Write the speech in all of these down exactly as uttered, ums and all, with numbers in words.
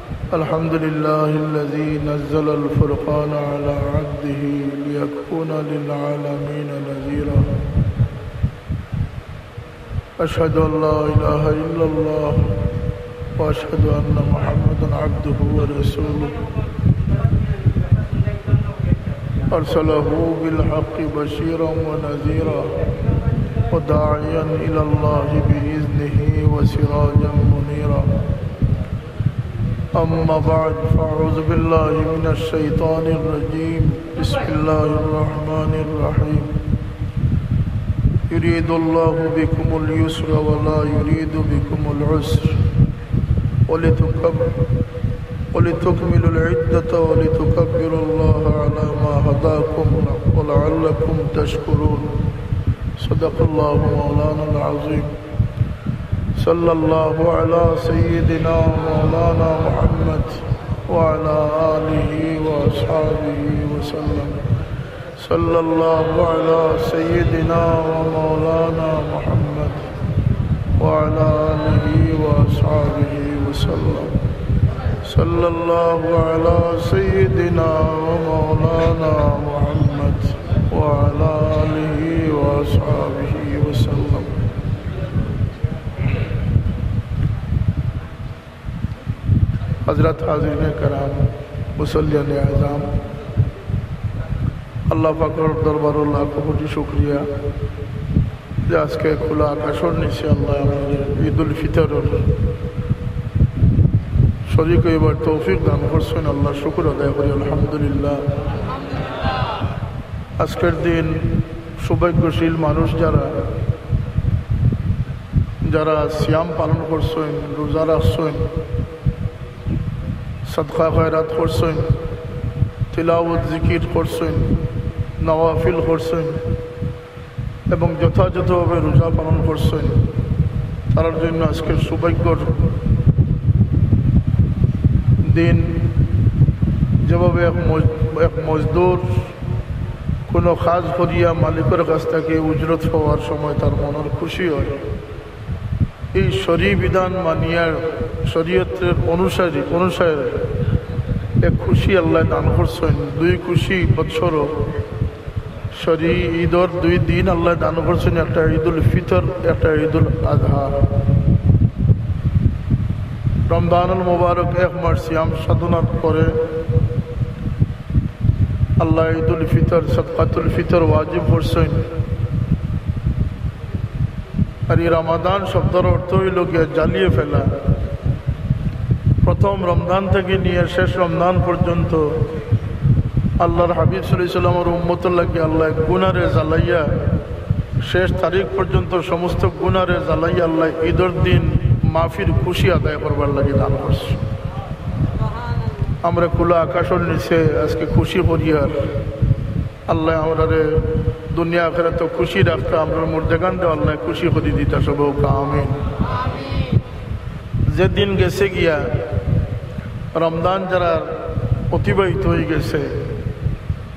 الحمد لله الذي نزل الفرقان على عبده ليكون للعالمين نذيرا. أشهد أن لا إله إلا الله وأشهد أن محمدا عبده ورسوله. أرسله بالحق بشيرا ونذيرا وداعيا إلى الله بإذنه وسراجا منيرا. أما بعد، فأعوذ بالله من الشيطان الرجيم. بسم الله الرحمن الرحيم. يريد الله بكم اليسر ولا يريد بكم العسر ولتكب-، ولتكملوا العدة ولتكبروا الله على ما هداكم ولعلكم تشكرون. صدق الله مولانا العظيم. صلى الله على سيدنا ومولانا محمد وعلى آله وأصحابه وسلم. صلى الله على سيدنا ومولانا محمد وعلى آله وأصحابه وسلم. صلى الله على سيدنا ومولانا محمد وعلى آله وأصحابه وسلم. হযরত হাজিরিনে কেরাম, মুসল্লিয়ানে আযম, আল্লাহ পাকর দরবারো লাখো কোটি শুকরিয়া যে আজকে খোলা আকাশর নিচে আল্লাহ আমাদের ঈদুল ফিতরর শরীক অইবার তৌফিক দান করছইন। আল্লাহর শুকর আদায় করি, আলহামদুলিল্লাহ। আজকের দিন সৌভাগ্যশীল মানুষ যারা, যারা সিয়াম পালন করছইন, রোজা রাখছইন, সদকা খয়রাত করছইন, তিলাওয়াত জিকির করছইন, নওয়াফিল করছইন এবং যথাযথভাবে রোজা পালন করছইন, তারার জন্য আজকের সৌভাগ্যর দিন। যেভাবে এক মজ-, এক মজদুর কোনো কাজ করিয়া মালিকের কাছ থেকে উজরত পাওয়ার সময় তার মনের খুশি হয়, এই শরী বিধান মানিয়ার শরীয়তের অনুসারী, অনুসারে এক খুশি আল্লাহ দান করছইন। দুই খুশি বছরও শরী ঈদর দুই দিন আল্লাহ দান করছইন, একটা ঈদুল ফিতর, একটা ঈদুল আজহা। রমজানুল মোবারক এক মাস সিয়াম সাধনার পরে আল্লাহ ঈদুল ফিতর, সদকাতুল ফিতর ওয়াজিব করছইন। আর এই রমাদান শব্দর অর্থ অইল গিয়া জ্বালিয়ে ফেলা। প্রথম রমজান থেকে নিয়ে শেষ রমজান পর্যন্ত আল্লাহর হাবিব সাল্লাল্লাহু আলাইহি ওয়াসাল্লামর উম্মতর লাগি আল্লাহ গুনারে জ্বালাইয়া শেষ তারিখ পর্যন্ত সমস্ত গুনারে জ্বালাইয়া আল্লাহ ঈদর দিন মাফির খুশি আদায় করবার লাগি দান করছে। আমরা খোলা আকাশর নিচে আজকে খুশি করিয়ার আল্লাহ আমরারে দুনিয়া আখেরাতো খুশি রাখতা, আমরার মুর্দেগানরে আল্লাহ খুশি করি দিতা, সবে কউক্কা আমিন। যে দিন গেছে গিয়া, রমজান যারার অতিবাহিত অই গেছে,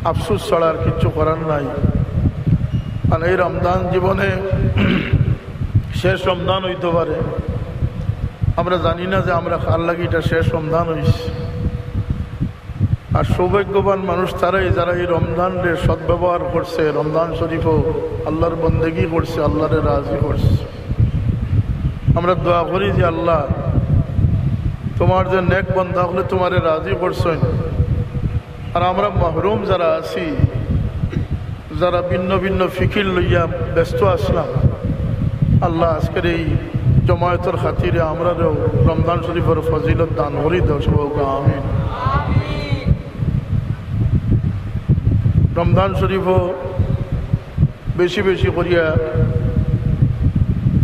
আফসোস ছাড়া আর কিচ্ছু করার নাই। আর এই রমজান জীবনে শেষ রমজান অইতো পারে, আমরা জানি না যে আমরা কার লাগি ইটা শেষ রমজান অইছে। আর সৌভাগ্যবান মানুষ তারাই, যারা এই রমজানরে সদ্ব্যবহার করছে, রমজান শরীফও আল্লাহর বন্দেগী করছে, আল্লাহরে রাজি করছে। আমরা দোয়া করি যে, আল্লাহ, তোমার যে নেক বন্দা অকলে তোমারে রাজি করছইন, আর আমরা মাহরুম যারা আছি, যারা ভিন্ন ভিন্ন ফিকির লইয়া ব্যস্ত আছলাম, আল্লাহ, আজকের এই জমায়েতর খাতিরে আমরারেও রমজান শরীফর ফজিলত দান করি দেও, সবে কউক্কা আমিন। রমজান শরীফও বেশি বেশি করিয়া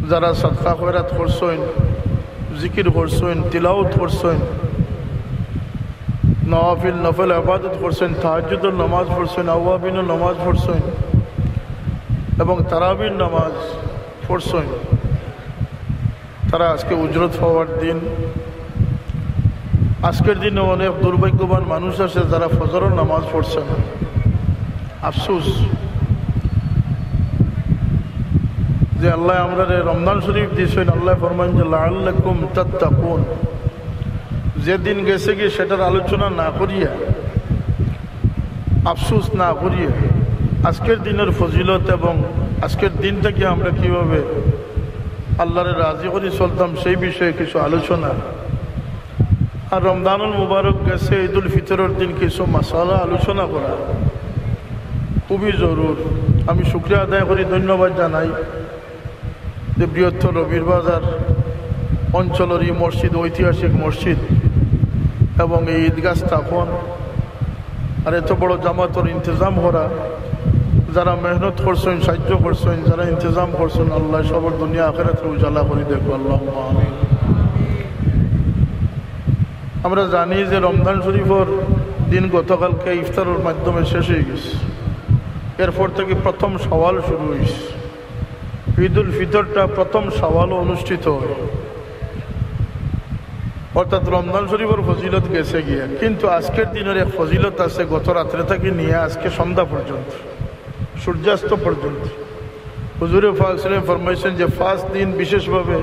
যারা সদকা খয়রাত করছইন, জিকির করছইন, তিলাওয়াত করছইন, নওয়াফিল নফল ইবাদত করছইন, তাহাজ্জুদর নামাজ পড়ছইন, আওয়াবিনর নামাজ পড়ছইন এবং তারাবির নামাজ পড়ছইন, তারা আজকে উজরত পাওয়ার দিন। আজকের দিনে অনেক দুর্ভাগ্যবান মানুষ আছে যারা ফজরর নামাজ পড়ছে না। আফসোস যে আল্লাহ আমরারে রমজান শরীফ দিছইন, আল্লাহ ফরমাইন যে, "লাআল্লাকুম তাত্তাকুন", যে দিন গেছে গি সেটার আলোচনা না করিয়া, আফসোস না করিয়া, আজকের দিনের ফজিলত এবং আজকের দিনটাকে আমরা কিভাবে আল্লাহরে রাজি করি চলতাম, সেই বিষয়ে কিছু আলোচনা। আর রমজানুল মুবারক গেছে, ঈদুল ফিতরের দিন কিছু মাসালা আলোচনা করা খুবই জরুর। আমি শুকরিয়া আদায় করি, ধন্যবাদ জানাই যে বৃহত্তর রবির বাজার অঞ্চলের এই মসজিদ, ঐতিহাসিক মসজিদ এবং এই ঈদগাহ স্থাপন আর এত বড় জামাতর ইন্তজাম করা, যারা মেহনত করছেন, সাহায্য করছেন, যারা ইন্তজাম করছেন, আল্লাহ সবর দুনিয়া আখেরাত উজালা করি দেখো, আল্লাহ আমিন। আমরা জানি যে রমজান শরীফর দিন গতকালকে ইফতারের মাধ্যমে শেষ হয়ে গেছে, এরপর থেকে প্রথম শাওয়াল শুরু হয়েছে। ঈদুল ফিতরটা প্রথম শাওয়ালও অনুষ্ঠিত হয়, অর্থাৎ রমজান শরীফর ফজিলত গেছে গিয়া, কিন্তু আজকের দিনের এক ফজিলত আছে, গত রাত্রে থাকি নিয়ে আজকে সন্ধ্যা পর্যন্ত, সূর্যাস্ত পর্যন্ত। হুজুরে পাক সাল্লাল্লাহু আলাইহি ওয়াসাল্লাম ফরমাইছেন যে পাঁচ দিন বিশেষভাবে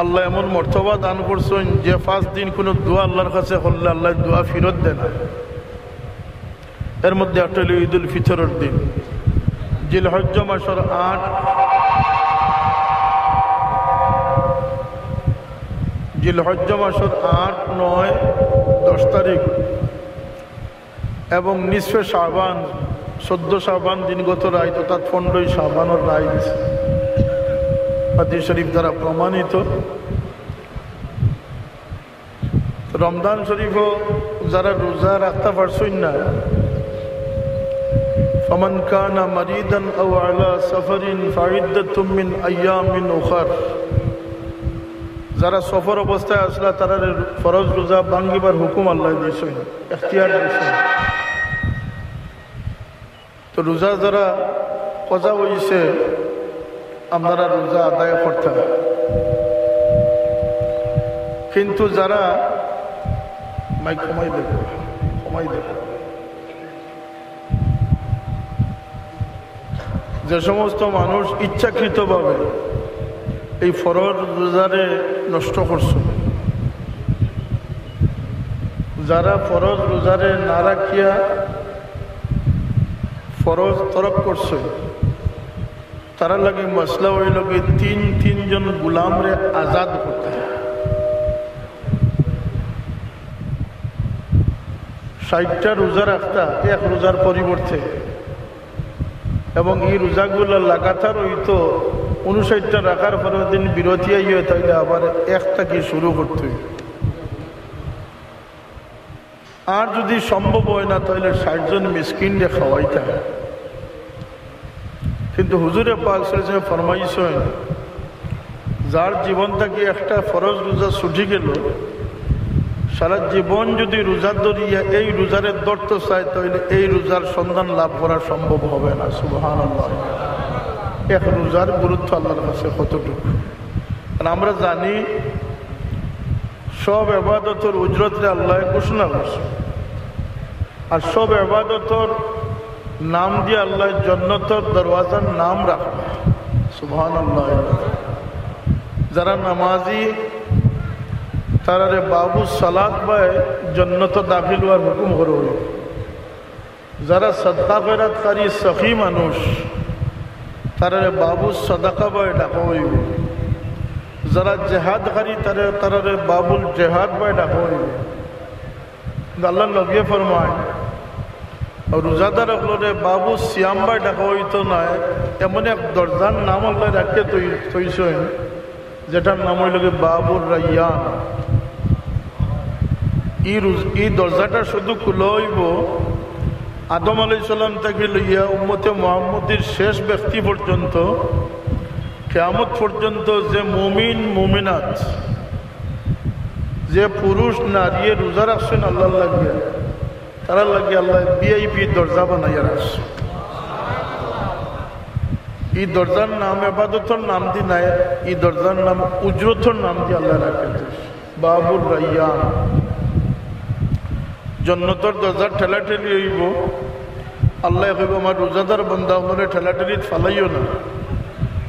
আল্লাহ এমন মর্তবা দান করছেন যে পাঁচ দিন কোনো দোয়া আল্লাহর কাছে করলে আল্লাহ দোয়া ফিরত দেন না। এর মধ্যে একটা হইল ঈদুল ফিতরের দিন, জিলহজ্জ মাসের আট, জিলহজ্জ মাসের আট, নয়, দশ তারিখ এবং নিসফে শাবান, চোদ্দ শাবান দিনগত রাইত, অর্থাৎ পনেরোই শাবানের রাইত হাদিস শরীফ দ্বারা প্রমাণিত। রমজান শরীফও যারা রোজা রাখতে পারছইন না, فمن كان مريضا أو على سفر فعدة من أيام أخر, যারা সফর অবস্থায় আসলা, তারারে ফরজ রোজা ভাঙ্গিবার হুকুম আল্লাহ দিয়েছেন, এখতিয়ার দিয়েছেন। তো রোজা যারা কজা হইছে, আপনারা রোজা আদায় করতে হবে। কিন্তু যারা, মাইক কমাই দেব, কমাই দেব। যে সমস্ত মানুষ ইচ্ছাকৃতভাবে এই ফরজ রোজারে নষ্ট করছে, যারা ফরজ রোজারে না রাখিয়া ফরজ তরক করছে, তারা লাগি মাসলা হইল কি তিন, তিনজন গুলামরে আজাদ করতে। ষাটটা রোজা রাখতা এক রোজার পরিবর্তে, এবং এই রোজাগুলো লাগাতার হইতো, ঊনষাটটা রাখার পরের দিন বিরতি আইয়ে, তাইলে আবার এক থাকি শুরু করতে হইতো। আর যদি সম্ভব হয় না, তাহলে ষাট জন মিসকিনরে খাওয়াইতে হয়। কিন্তু হুজুরে পাক সাল্লাল্লাহু আলাইহি ওয়াসাল্লাম ফরমাইছেন, যার জীবন থাকি একটা ফরজ রোজা ছুটি গেল, সারা জীবন যদি রোজা ধরিয়া এই রোজারে ধরতে চায়, তাহলে এই রোজার সন্ধান লাভ করা সম্ভব হবে না। সুবহানাল্লাহ। এক রোজার গুরুত্ব আল্লাহর কাছে কতটুকু, কারণ আমরা জানি সব ইবাদতর উজরতরে আল্লাহ ঘোষণা করছে, আর সব ইবাদতর নাম দিয়া আল্লাহ জন্নতর দরওয়াজার নাম রাখবে। সুবহানাল্লাহ। যারা নামাজি, তারারে বাবু সালাত বায় জন্নত দাখিল হওয়ার হুকুম করা হইল। যারা সদকা খয়রাতকারী সখী মানুষ, তারারে বাবু সদকা বায় ডাকা হইব। যারা জেহাদকারী, তারা, তারারে বাবুল জেহাদ বায় ডাকা হইব। কিন্তু আল্লাহর নবী ফরমায়, রোজাদার অকলরে বাবু সিয়াম বায় ডাকা হইতো নায়, এমন এক দরজার নাম আল্লাহ রাখিয়া থই-, থইছেন, যেটার নাম হইল কি বাবুর রাইয়ান। এই রোজ-, এই দরজাটা শুধু খোলা হইব আদম আলাইহিস সালাম থেকে লইয়া উম্মতে মুহাম্মদীর শেষ ব্যক্তি পর্যন্ত, কিয়ামত পর্যন্ত যে মুমিন মুমিনাত, যে পুরুষ নারীয়ে রোজা রাখছেন আল্লাহর লাগিয়া, তারার লাগিয়া আল্লাহ ভিআইপি দরজা বানাইয়া রাখছে। এই দরজার নাম এবাদতর নাম দি নাই, এই দরজার নাম উজরতর নাম দি আল্লাহ রাখে দিছে। বাবুর রাইয়ান। জন্নতর দরজার ঠেলাঠেলি হইব। আল্লাহ কইব, "আমার রোজাদার বান্দা অকলরে ঠেলাঠেলিত ফালাইও না,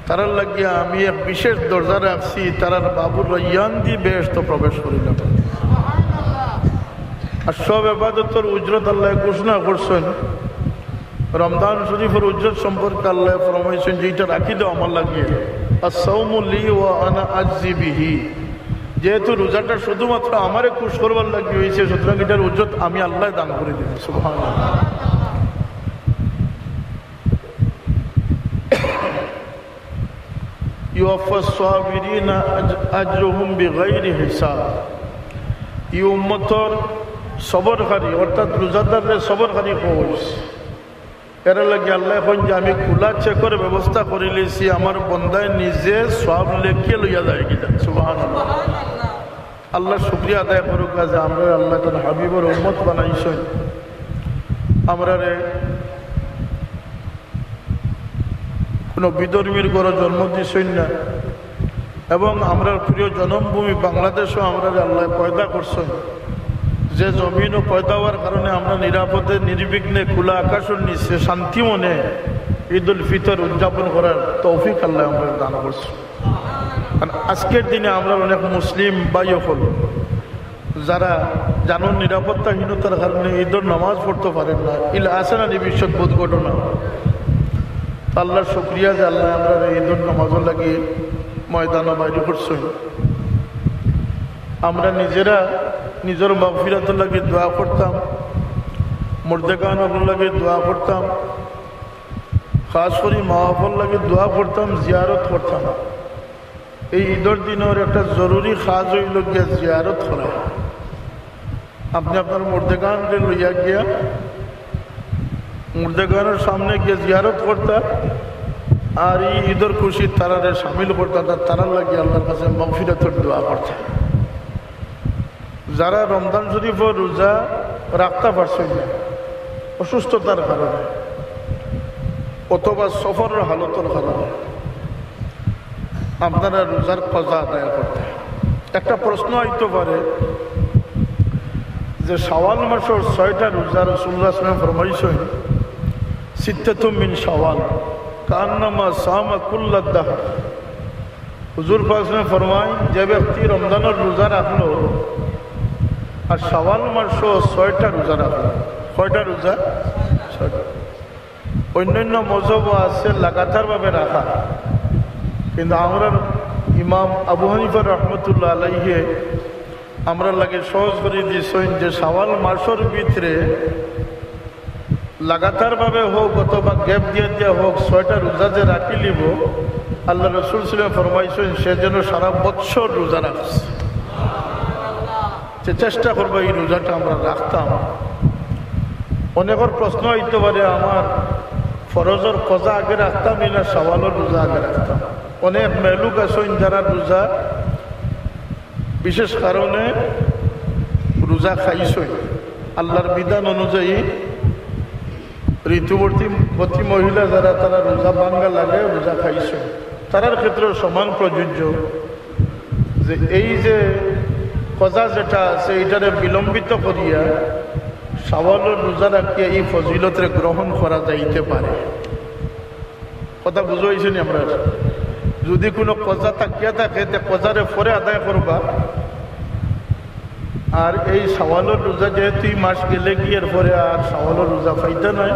তারার লাগিয়া আমি এক বিশেষ দরজা রাখছি, তারার বাবুর রাইয়ান দি বেহেশতো প্রবেশ করিলাম।" আর সব ইবাদতর উজরত আল্লায় ঘোষণা করছইন। রমজান শরীফর উজরত সম্পর্কে আল্লায় ফরমাইছইন যে, "ইটা রাখি দেও আমার লাগি, আস-সাওমু লি ওয়া আনা আজজি বিহি।" যেহেতু রোজাটা শুধুমাত্র আমারে খুশ করবার লাগি অইছে, সুতরাং ইটার উজরত আমি আল্লায় দান করি দিমু। সুবহানাল্লাহ। ইউওয়াফফাস সাবিরিনা আজ-, আজরুহুম বিগাইরি হিসাব। ই উম্মতর সবরকারী, অর্থাৎ রোজাদাররে সবরকারী কওয়া অইছে। এর লাগি আল্লায় কইন যে, "আমি খোলা চেকর ব্যবস্থা করিলিছি, আমার বন্দায় নিজে সওয়াব লেখিয়া লইয়া যায় কিনা।" সুবহানাল্লাহ। আল্লার শুকরিয়া আদায় করুক যে আমরারে আল্লায় তান হাবিবর উম্মত বানাইছইন, আমরারে কোনো বিধর্মীর ঘরো জন্ম দিছইন না, এবং আমরার প্রিয় জন্মভূমি বাংলাদেশো আমরারে আল্লায় পয়দা করছইন, যে জমিনো পয়দা অওয়ার কারণে আমরা নিরাপদে নির্বিঘ্নে খোলা আকাশর নিচে শান্তি মনে ঈদুল ফিতর উদযাপন করার তৌফিক আল্লায় আমরারে দান করছইন। কারণ আজকের দিনে আমরার অনেক মুসলিম ভাই অকল যারা জানর নিরাপত্তাহীনতার কারণে ঈদর নামাজ পড়তো পারের না, ইলা আছে না নি বিশ্বত বহুত ঘটনা। তো আল্লার শুকরিয়া যে আল্লায় আমরারে ঈদর নামাজর লাগি ময়দানো বাইর করছইন। আমরা নিজেরা নিজর মাগফিরাতর লাগি দোয়া করতাম, মুর্দেগান অকলর লাগি দোয়া করতাম, খাস করি মা বাপর লাগি দোয়া করতাম, জিয়ারত করতাম। এই ঈদর দিনর একটা জরুরি কাজ অইলো গিয়া জিয়ারত করা। আপনে আপনার মুর্দেগানরে লইয়া গিয়া মুর্দেগানর সামনে গিয়া জিয়ারত করতা, আর ই ঈদর খুশিত তারারে শামিল করতা, তা-, তারার লাগি আল্লার কাছে মাগফিরাতর দোয়া করতা। যারা রমজান শরীফর রোজা রাখতা পারছইন না অসুস্থতার কারণে অথবা সফরর হালতর কারণে, আপনারা রোজার কাজা আদায় করতা। একটা প্রশ্ন আইতো পারে যে শাওয়াল মাসর ছয়টা রোজা রাসূলুল্লাহ সাল্লাল্লাহু আলাইহি ওয়াসাল্লাম ফরমাইছইন, "সিত্তাতুম মিন শাওয়াল কাআন্নামা সামা কুল্লাদ দাহর।" হুজুর পাক সাল্লাল্লাহু আলাইহি ওয়াসাল্লাম ফরমাইন, যে ব্যক্তি রমজানর রোজা রাখলো আর শাওয়াল মাসর ছয়টা রোজা রাখলো, কয়টা রোজা? ছয়টা। অন্যান্য মজহবও আছে লাগাতারভাবে রাখা, কিন্তু আমরার ইমাম আবু হানিফা রহমতুল্লাহ আলাইহি আমরার লাগি সহজ করি দিছইন যে শাওয়াল মাসর ভিতরে লাগাতারভাবে হোক অথবা gap দিয়া দিয়া হোক, ছয়টা রোজা যে রাখিলিবো, আল্লার রাসূল সাল্লাল্লাহু আলাইহি ওয়াসাল্লাম ফরমাইছইন, সে যেন সারা বৎসর রোজা রাখছে। যে চেষ্টা করবা এই রোজাটা আমরা রাখতাম। অনেকর প্রশ্ন আইতো পারে, আমার ফরজর কাজা আগে রাখতাম নি না শাওয়ালর রোজা আগে রাখতাম? অনেক মেয়েলোক আছইন যারা রোজা বিশেষ কারণে রোজা খাইছইন, আল্লার বিধান অনুযায়ী ঋতুবর্তী বতী মহিলা যারা, তারা রোজা ভাঙ্গা লাগে, রোজা খাইছইন, তারার ক্ষেত্রে সমান প্রযোজ্য যে এই যে কাজা যেটা আছে, এটারে বিলম্বিত করিয়া শাওয়ালর রোজা রাখিয়া এই ফজিলতরে গ্রহণ করা যাইতে পারে। কথা বুঝা অইছে নি আমরার? যদি কোনো কাজা থাকিয়া থাকে, তে কাজারে পরে আদায় করবা। আর এই শাওয়ালর রোজা যেহেতু এই মাস গেলেগি, এরপরে আর শাওয়ালর রোজা পাইতা নায়,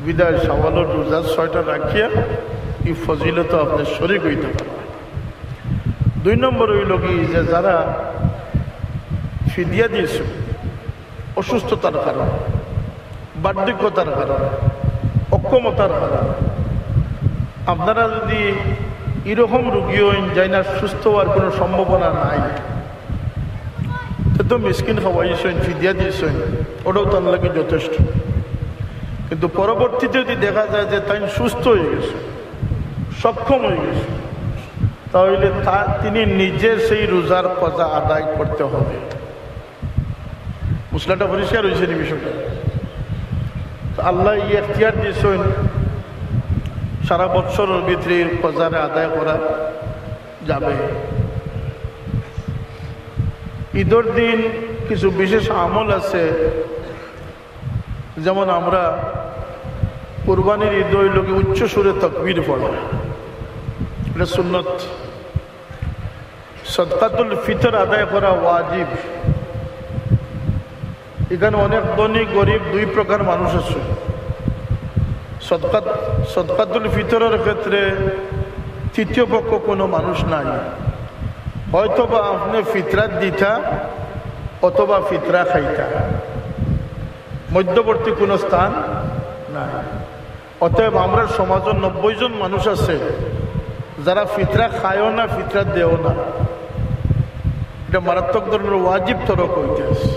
বিধায় শাওয়ালর রোজা ছয়টা রাখিয়া এই ফজিলতো আপনে শরিক অইতা পারবা। দুই নম্বর অইলো কি যে যারা ফিদিয়া দিছইন অসুস্থতার কারণে, বার্ধক্যতার কারণে, অক্ষমতার কারণে, আপনারা যদি এরকম রোগী অইন যাইন আর সুস্থ অওয়ার কোনো সম্ভাবনা নাই, তে তো মিসকিন খাওয়াইছইন, ফিদিয়া দিছইন, ওটাও তান লাগি যথেষ্ট। কিন্তু পরবর্তীতে যদি দেখা যায় যে তাইন সুস্থ অইগেছইন, সক্ষম অইগেছইন, তাহলে তা, তিনি নিজে সেই রোজার কাজা আদায় করতে হবে। মসলাটা পরিষ্কার অইছে নি বিষয়টা? তো আল্লায় এই এখতিয়ার দিছইন, সারা বৎসরর ভিতরে এই কাজারে আদায় করা যাবে। ঈদর দিন কিছু বিশেষ আমল আছে, যেমন আমরা কুরবানির ঈদ অইলো কি উচ্চ সুরে তকবীর পড়া, এটা সুন্নত। সদকাতুল ফিতর আদায় করা ওয়াজিব। এখানে অনেক ধনী গরিব দুই প্রকার মানুষ আছে। সদকাত, সদকাতুল ফিতরর ক্ষেত্রে তৃতীয় পক্ষ কোনো মানুষ নাই। হয়তো বা আপনে ফিতরা দিতা অথবা ফিতরা খাইতা, মধ্যবর্তী কোনো স্থান নাই। অতএব আমরার সমাজো নব্বই জন মানুষ আছে যারা ফিতরা খায়ও না, ফিতরা দেও না। এটা মারাত্মক ধরনের ওয়াজিব তরক অইতাছে।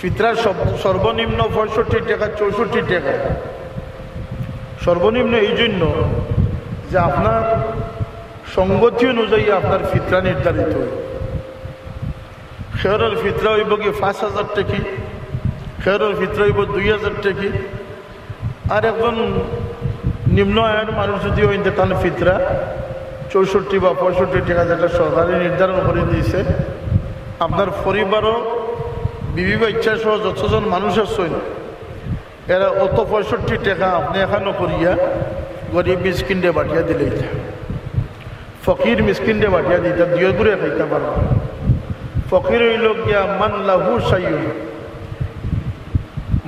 ফিতরা সব-, সর্বনিম্ন পঁয়ষট্টি টাকা, চৌষট্টি টাকা। সর্বনিম্ন এই জন্য যে আপনার সঙ্গতি অনুযায়ী আপনার ফিতরা নির্ধারিত অয়। কেউরর ফিতরা অইবো কি পাঁচ হাজার টেকি, কেউরর ফিতরা অইবো দুই হাজার টেকি। আর একজন নিম্ন আয়ের মানুষ যদি অইন, তে তান ফিতরা চৌষট্টি বা পঁয়ষট্টি টাকা, যেটা সরকারে নির্ধারণ করি দিছে। আপনার পরিবারও বিবি বাচ্চা সহ যতজন মানুষ আছইন, এরা অত পঁয়ষট্টি টাকা আপনে এখানো করিয়া গরিব মিসকিনরে বাটিয়া দিলে অইতা। ফকির মিসকিনরে বাটিয়া দিতা, দুইগুরে খাইতা পারবা। ফকির অইলো গিয়া মান লাহু শাইউন,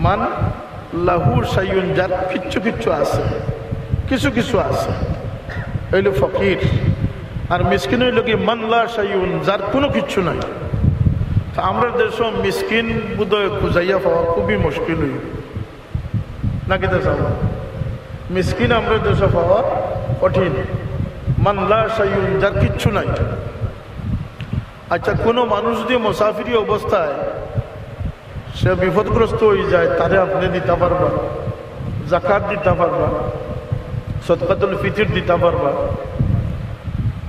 মান লাহু শাইউন, যার কিচ্ছু কিচ্ছু আছে, কিছু কিছু আছে, অইলো ফকির। আর মিসকিন অইলো কি মান লা শাইউন, যার কোনো কিচ্ছু নাই। তো আমরার দেশো মিসকিন বোধহয় খুঁজাইয়া পাওয়া খুবই মুশকিল অইবো। না কিতা চাও? মিসকিন আমরার দেশো পাওয়া কঠিন। মান লা শাইউন, যার কিচ্ছু নাই। আচ্ছা, কোনো মানুষ যদি মুসাফিরি অবস্থায় সে বিপদগ্রস্ত অইযায়, তারে আপনে দিতা পারবা, জাকাত দিতা পারবা, সদকাতুল ফিতর দিতা পারবা,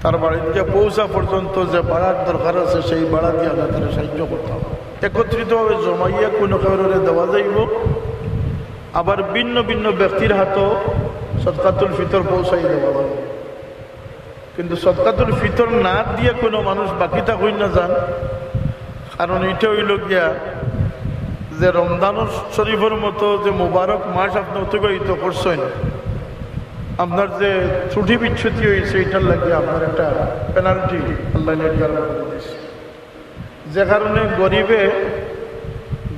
তার বাড়িত গিয়া পৌঁছা পর্যন্ত যে ভাড়ার দরকার আছে, সেই ভাড়া দিয়া আমরা তারে সাহায্য করতাম। একত্রিতভাবে জমাইয়া কোনো কাউরে দেওয়া যাইবো, আবার ভিন্ন ভিন্ন ব্যক্তির হাতো সদকাতুল ফিতর পৌঁছাই দেওয়া যাইবো। কিন্তু সদকাতুল ফিতর না দিয়া কোনো মানুষ বাকি থাকইন না যান, কারণ ইটা অইলো গিয়া যে রমজান শরীফর মতো যে মুবারক মাস আপনে অতিবাহিত করছইন, আপনার যে ত্রুটি বিচ্যুতি অইছে, ইটার লাগি আপনার একটা পেনাল্টি আল্লায় নির্ধারণ করি দিছে। যে কারণে গরিবে,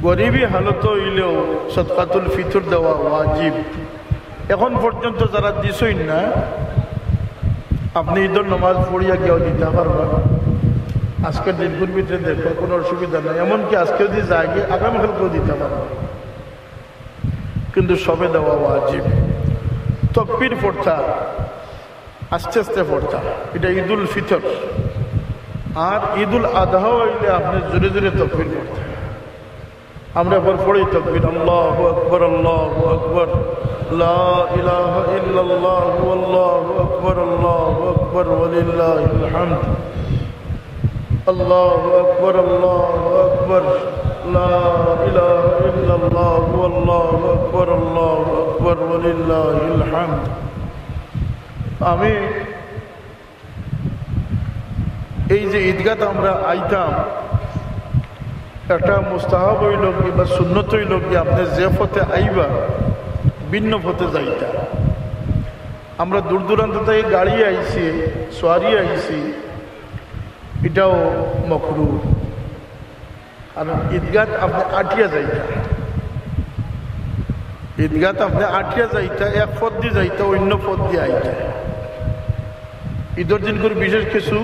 গরিবি হালত অইলেও সদকাতুল ফিতর দেওয়া ওয়াজিব। এখন পর্যন্ত যারা দিছইন না, আপনে ইদর নামাজ পড়িয়া গিয়াও দিতা পারবা। আজকের দিনকুর ভিতরে দেখো, কোনো অসুবিধা নাই। এমনকি আজকে যদি যায় গিয়া, আগামীকালকেও দিতা পারবা। কিন্তু সবে দেওয়া ওয়াজিব। তকবির পড়তা, আস্তে আস্তে পড়তা, ইটা ইদুল ফিতর। আর ইদুল আদহা অইলে আপনে জোরে জোরে তকবির পড়তা। আমরা একবার পড়ি তকবির, আল্লাহু আকবার, আল্লাহু আকবার, লা ইলাহা ইল্লাল্লাহু, আল্লাহু আকবার, আল্লাহু আকবার, ওয়ালিল্লাহিল হামদ। আল্লাহু আকবার, আল্লাহু আকবার, লা ইলাহা ইল্লাল্লাহু, আল্লাহু আকবার, আল্লাহু আকবার, ওয়ালিল্লাহিল হামদ। আমি এই যে ঈদগাত আমরা আইতাম, একটা মুস্তাহাব অইলো কি বা সুন্নত অইলো কি, আপনে যে পথে আইবা, ভিন্ন পথে যাইতা। আমরা দূর দূরান্ত থাকি গাড়ি আইছি, সওয়ারি আইছি, ইটাও মকরুহ। আর ঈদগাত আপনে আটিয়া যাইতা, ঈদগাত আপনে আটিয়া যাইতা, এক পথ দি যাইতা, অইন্য পথ দি আইতা। ইদর দিনকুর বিশেষ কিছু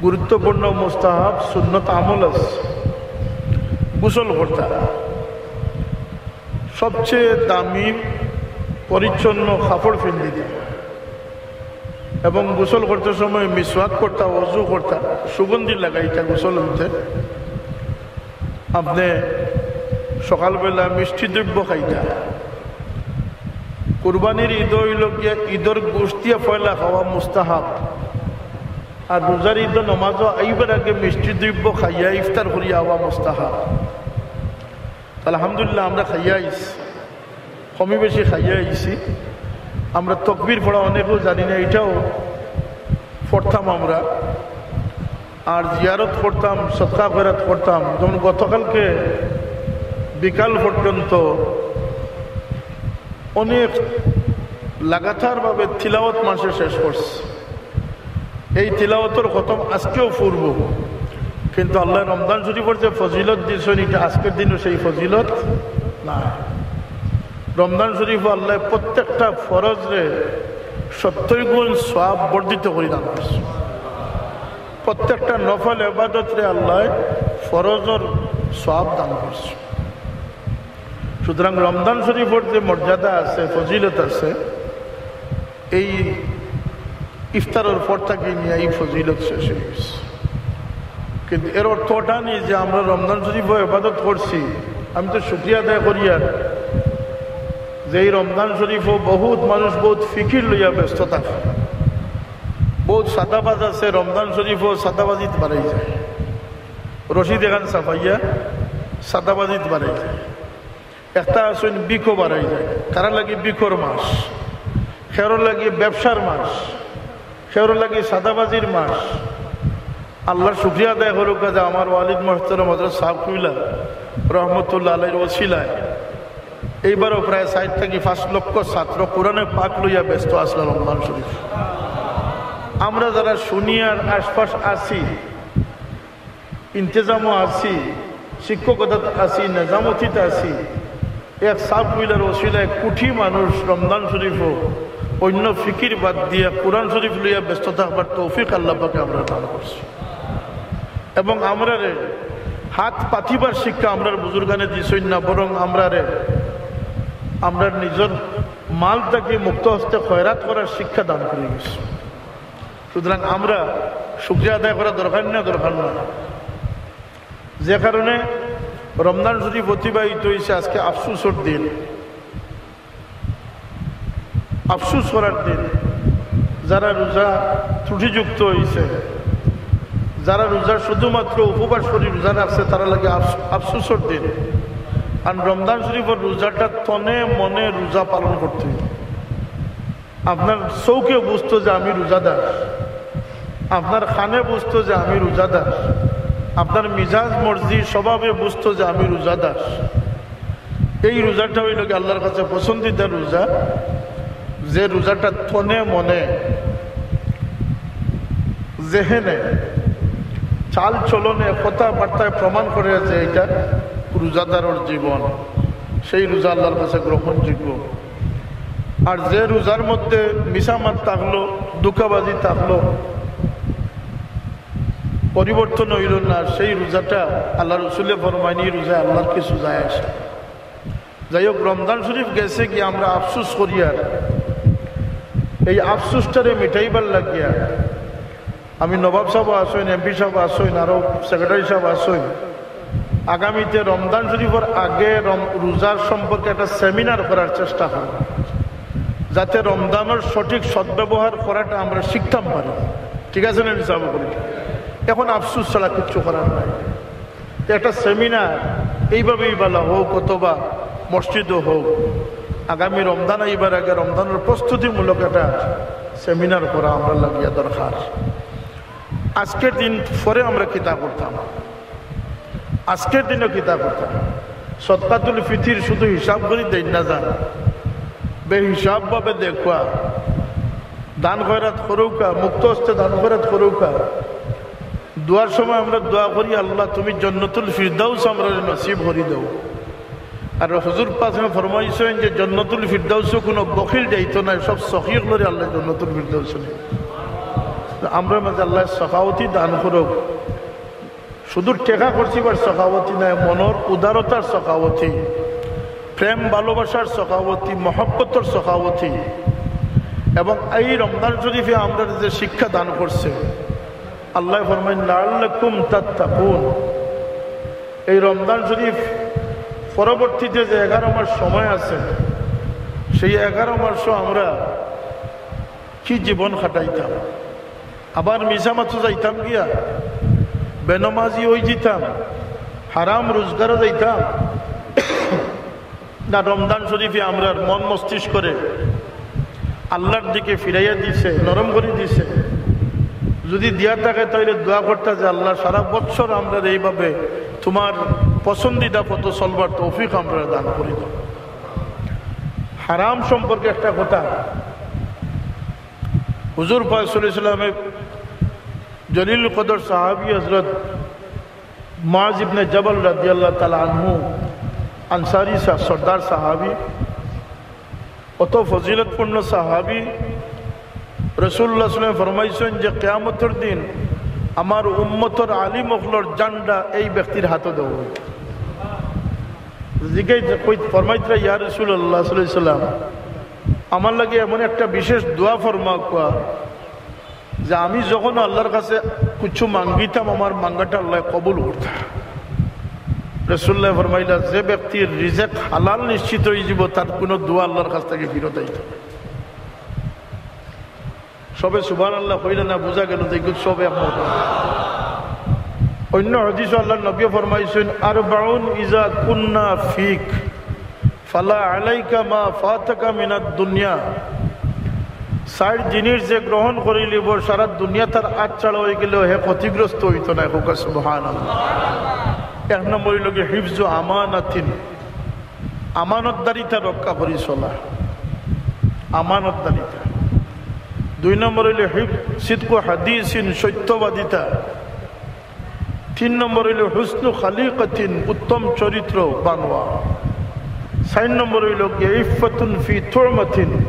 গুরুত্বপূর্ণ মুস্তাহাব সুন্নত আমল আছে। গোসল করতা, সবচেয়ে দামি পরিচ্ছন্ন কাপড় পিন্দিতা এবং গোসল করতে সময় মিসওয়াক করতা, অজু করতা, সুগন্ধি লাগাইতা গোসল অইতে। আপনে সকালবেলা মিষ্টি দ্রব্য খাইতা। কুরবানির ঈদ অইলো গিয়া ইদর গোশত দিয়া পয়লা খাওয়া মুস্তাহাব। আর রোজার ঈদ নমাজো আইবার আগে মিষ্টি দ্রব্য খাইয়া ইফতার করিয়া আওয়া মুস্তাহাব। আলহামদুলিল্লাহ, আমরা খাইয়া আইছি, কমি বেশি খাইয়া আইছি। আমরা তকবির পড়া অনেকেও জানি না, ইটাও পড়তাম আমরা। আর জিয়ারত করতাম, সদকা খয়রাত করতাম। যেমন গতকালকে বিকাল পর্যন্ত অনেক লাগাতারভাবে তিলাওয়াত মানষে শেষ করছে। এই তিলাওয়াতর খতম আজকেও পড়বো। কিন্তু আল্লায় রমজান শরীফর যে ফজিলত দিছইন, ইটা আজকের দিনও সেই ফজিলত না। রমজান শরীফো আল্লায় প্রত্যেকটা ফরজরে সত্তর গুণ সওয়াব বর্ধিত করি দান করছইন। প্রত্যেকটা নফল ইবাদতরে আল্লায় ফরজর সওয়াব দান করছইন। সুতরাং রমজান শরীফর যে মর্যাদা আছে, ফজিলত আছে, এই ইফতারর পর থাকি নিয়া এই ফজিলত শেষ অই গেছে। কিন্তু এর অর্থ ওটা নি যে আমরা রমজান শরীফো ইবাদত করছি। আমি তো শুকরিয়া আদায় করিয়ার যে এই রমজান শরীফো বহুত মানুষ বহুত ফিকির লইয়া ব্যস্ত থাকে। বহুত সাদাবাজ আছে, রমজান শরীফো সাদাবাজিত বাড়াই যায়, রশিদ এখান ছাপাইয়া সাদাবাজিত বাড়াই যায়। একটা আছইন ভিখো বাড়াই যায়, কারার লাগি ভিখর মাস, কেউর লাগি ব্যবসার মাস, কেউর লাগি সাদাবাজির মাস। আল্লার শুকরিয়া আদায় করুক্কা যে আমার ওয়ালিদ মোহতরম হযরত ছাব কিবলা রহমতুল্লাহ আলাইহির ওসিলায় এইবারও প্রায় চাইর থাকি পাঁচ লক্ষ ছাত্র কোরআনে পাক লইয়া ব্যস্ত আছলা রমজান শরীফ। আমরা যারা শুনিয়ার আশপাশ আছি, ইন্তেজামও আছি, শিক্ষকতাত আছি, নেজামতিত আছি, এক ছাব কিবলার ওসিলায় কোটি মানুষ রমজান শরীফো অন্য ফিকির বাদ দিয়া কোরআন শরীফ লইয়া ব্যস্ত থাকবার তৌফিক আল্লাহ পাকে আমরারে দান করছইন। এবং আমরারে হাত পাতিবার শিক্ষা আমরার বুজুর্গানে দিছইন না, বরং আমরারে আমরার নিজর মাল থাকি মুক্ত হস্তে খয়রাত করার শিক্ষা দান করি গেছইন। সুতরাং আমরা শুকরিয়া আদায় করা দরকার না, দরকার না? যে কারণে রমজান শরীফ অতিবাহিত অইছে আজকে আফসোসর দিন, আফসোস করার দিন। যারা রোজা ত্রুটিযুক্ত অইছে, যারা রোজা শুধুমাত্র উপবাস করি রোজা রাখছে, তারার লাগি আফস-, আফসোসর দিন। আর রমজান শরীফর রোজাটা তনে মনে রোজা পালন করতে অইবো। আপনার চউখে বুঝতো যে আমি রোজাদার, আপনার কানে বুঝতো যে আমি রোজাদার, আপনার মিজাজ মর্জি স্বভাবে বুঝতো যে আমি রোজাদার। এই রোজাটা অইলো গি আল্লার কাছে পছন্দিদা রোজা, যে রোজাটা তনে মনে, জেহেনে, চাল চলনে, কথাবার্তায় প্রমাণ করে যে এটা রোজাদারর জীবন, সেই রোজা আল্লার কাছে গ্রহণযোগ্য। আর যে রোজার মধ্যে মিছা মাত থাকলো, ধোঁকাবাজি থাকলো, পরিবর্তন অইলো না, সেই রোজাটা আল্লার রসুলে ফরমাইন, এই রোজায় আল্লার কিছু যায় আসে। যাই হোক, রমজান শরীফ গেছে গি আমরা আফসোস করিয়ার, এই আফসোসটারে মিটাইবার লাগিয়া আমি নবাব ছাব আছইন, এমপি ছাব আছইন, আরো সেক্রেটারি ছাব আছইন, আগামীতে রমজান শরীফর আগে রম-, রোজার সম্পর্কে একটা সেমিনার করার চেষ্টা করব, যাতে রমজানর সঠিক সদ্ব্যবহার করাটা আমরা শিখতাম পারি। ঠিক আছে না, নিজাম করি? এখন আফসোস ছাড়া কিচ্ছু করার নাই। তো একটা সেমিনার এইভাবেই বালা হোক, অথবা মসজিদও হোক, আগামী রমজান আইবার আগে রমজানর প্রস্তুতিমূলক একটা সেমিনার করা আমরার লাগিয়া দরকার। আজকের দিন পরে আমরা কিতা করতাম, আজকের দিনও কিতা করতাম? সদকাতুল ফিতির শুধু হিসাব করি দেইন না যান, বেহিসাব ভাবে দেখবা, দান খয়রাত করউক্কা, মুক্ত হস্তে দান খয়রাত করউক্কা। দোয়ার সময় আমরা দোয়া করি, "আল্লাহ, তুমি জন্নতুল ফিরদাউস আমরারে নসিব করি দেও।" আর হুজুর পাকে ফরমাইছইন যে জন্নতুল ফিরদাউসো কুনু বখিল যাইতো নায়, সব সখী অকলরে আল্লায় জন্নতুল ফিরদাউসো নিবা। আমরার মাঝে আল্লায় সখাওয়াতি দান করউক, শুধু টেকা খরচিবার সখাওয়াতি নায়, মনর উদারতার সখাওয়াতি, প্রেম ভালোবাসার সখাওয়াতি, মহব্বতর সখাওয়াতি। এবং এই রমজান শরীফে আমরারে যে শিক্ষা দান করছে, আল্লায় ফরমাইন, "লাআল্লাকুম তাত্তাকুন।" এই রমজান শরীফ পরবর্তীতে যে এগারো মাস সময় আছে, সেই এগারো মাসও আমরা কি জীবন কাটাইতাম? আবার মিছা মাতো যাইতাম গিয়া, বেনমাজি অইযিতাম, হারাম রোজগারো যাইতাম, না রমজান শরীফে আমরার মন মস্তিষ্করে আল্লার দিকে ফিরাইয়া দিছে, নরম করি দিছে? যদি দিয়া থাকে, তাইলে দোয়া করতা যে, "আল্লাহ, সারা বছর আমরারে এইভাবে তুমার পছন্দিদা পথো চলবার তৌফিক আমরারে দান করি দেও।" হারাম সম্পর্কে একটা কথা, হুজুর পাক সাল্লাল্লাহু আলাইহি ওয়াসাল্লামে জলিল কদর সাহাবী হযরত মুআজ ইবনে জাবাল রাদিয়াল্লাহু তাআলা আনহু, আনসারী সা-, সর্দার সাহাবী, অত ফজিলতপূর্ণ সাহাবী। রাসূলুল্লাহ সাল্লাল্লাহু আলাইহি ওয়াসাল্লাম ফরমাইছইন যে কিয়ামতর দিন আমার উম্মতর আলিম অকলর জান্ডা এই ব্যক্তির হাতো দেওয়া অইবো। জিজ্ঞাসা কই-, ফরমাইতরা, "ইয়া রাসূলুল্লাহ সাল্লাল্লাহু আলাইহি ওয়াসাল্লাম, আমার লাগি এমন একটা বিশেষ দোয়া ফরমাউক্কা যে আমি যখন আল্লাহর কাছে কিছু মাঙ্গিতাম, আমার মাঙ্গাটা আল্লায় কবুল করতা।" রাসূলুল্লাহ ফরমাইলা, "যে ব্যক্তির রিজেক হালাল নিশ্চিত অইযিবো, তার কুনু দোয়া আল্লাহর কাছ থাকি ফিরত আইতো না।" সবে সুবহানাল্লাহ কইলা না, বুঝা গেল যে ইগুত সবে একমত। অন্য হাদিসো আল্লাহর নবী ফরমাইছইন, "আরবাউন ইজা কুন্না ফিক, ফালা আলাইকা মা ফাতাকা মিনাদ দুনিয়া।" চাইর জিনিস যে গ্রহণ করিলিবো, সারা দুনিয়া তার আত ছাড়া অইগেলেও হে ক্ষতিগ্রস্ত অইতো নায়। কউক্কা সুবহানাল্লাহ। এক নম্বর অইলো গি হিফজু আমানাতিন, আমানতদারিতা রক্ষা করি চলা, আমানতদারিতা। দুই নম্বর অইলো হিফ-, সিদকু হাদিসিন, সত্যবাদিতা। তিন নম্বর অইলো হুসনু খালিকাতিন, উত্তম চরিত্র বানোয়া। চাইর নম্বর অইলো গি ইফফাতুন ফি তুমাতিন,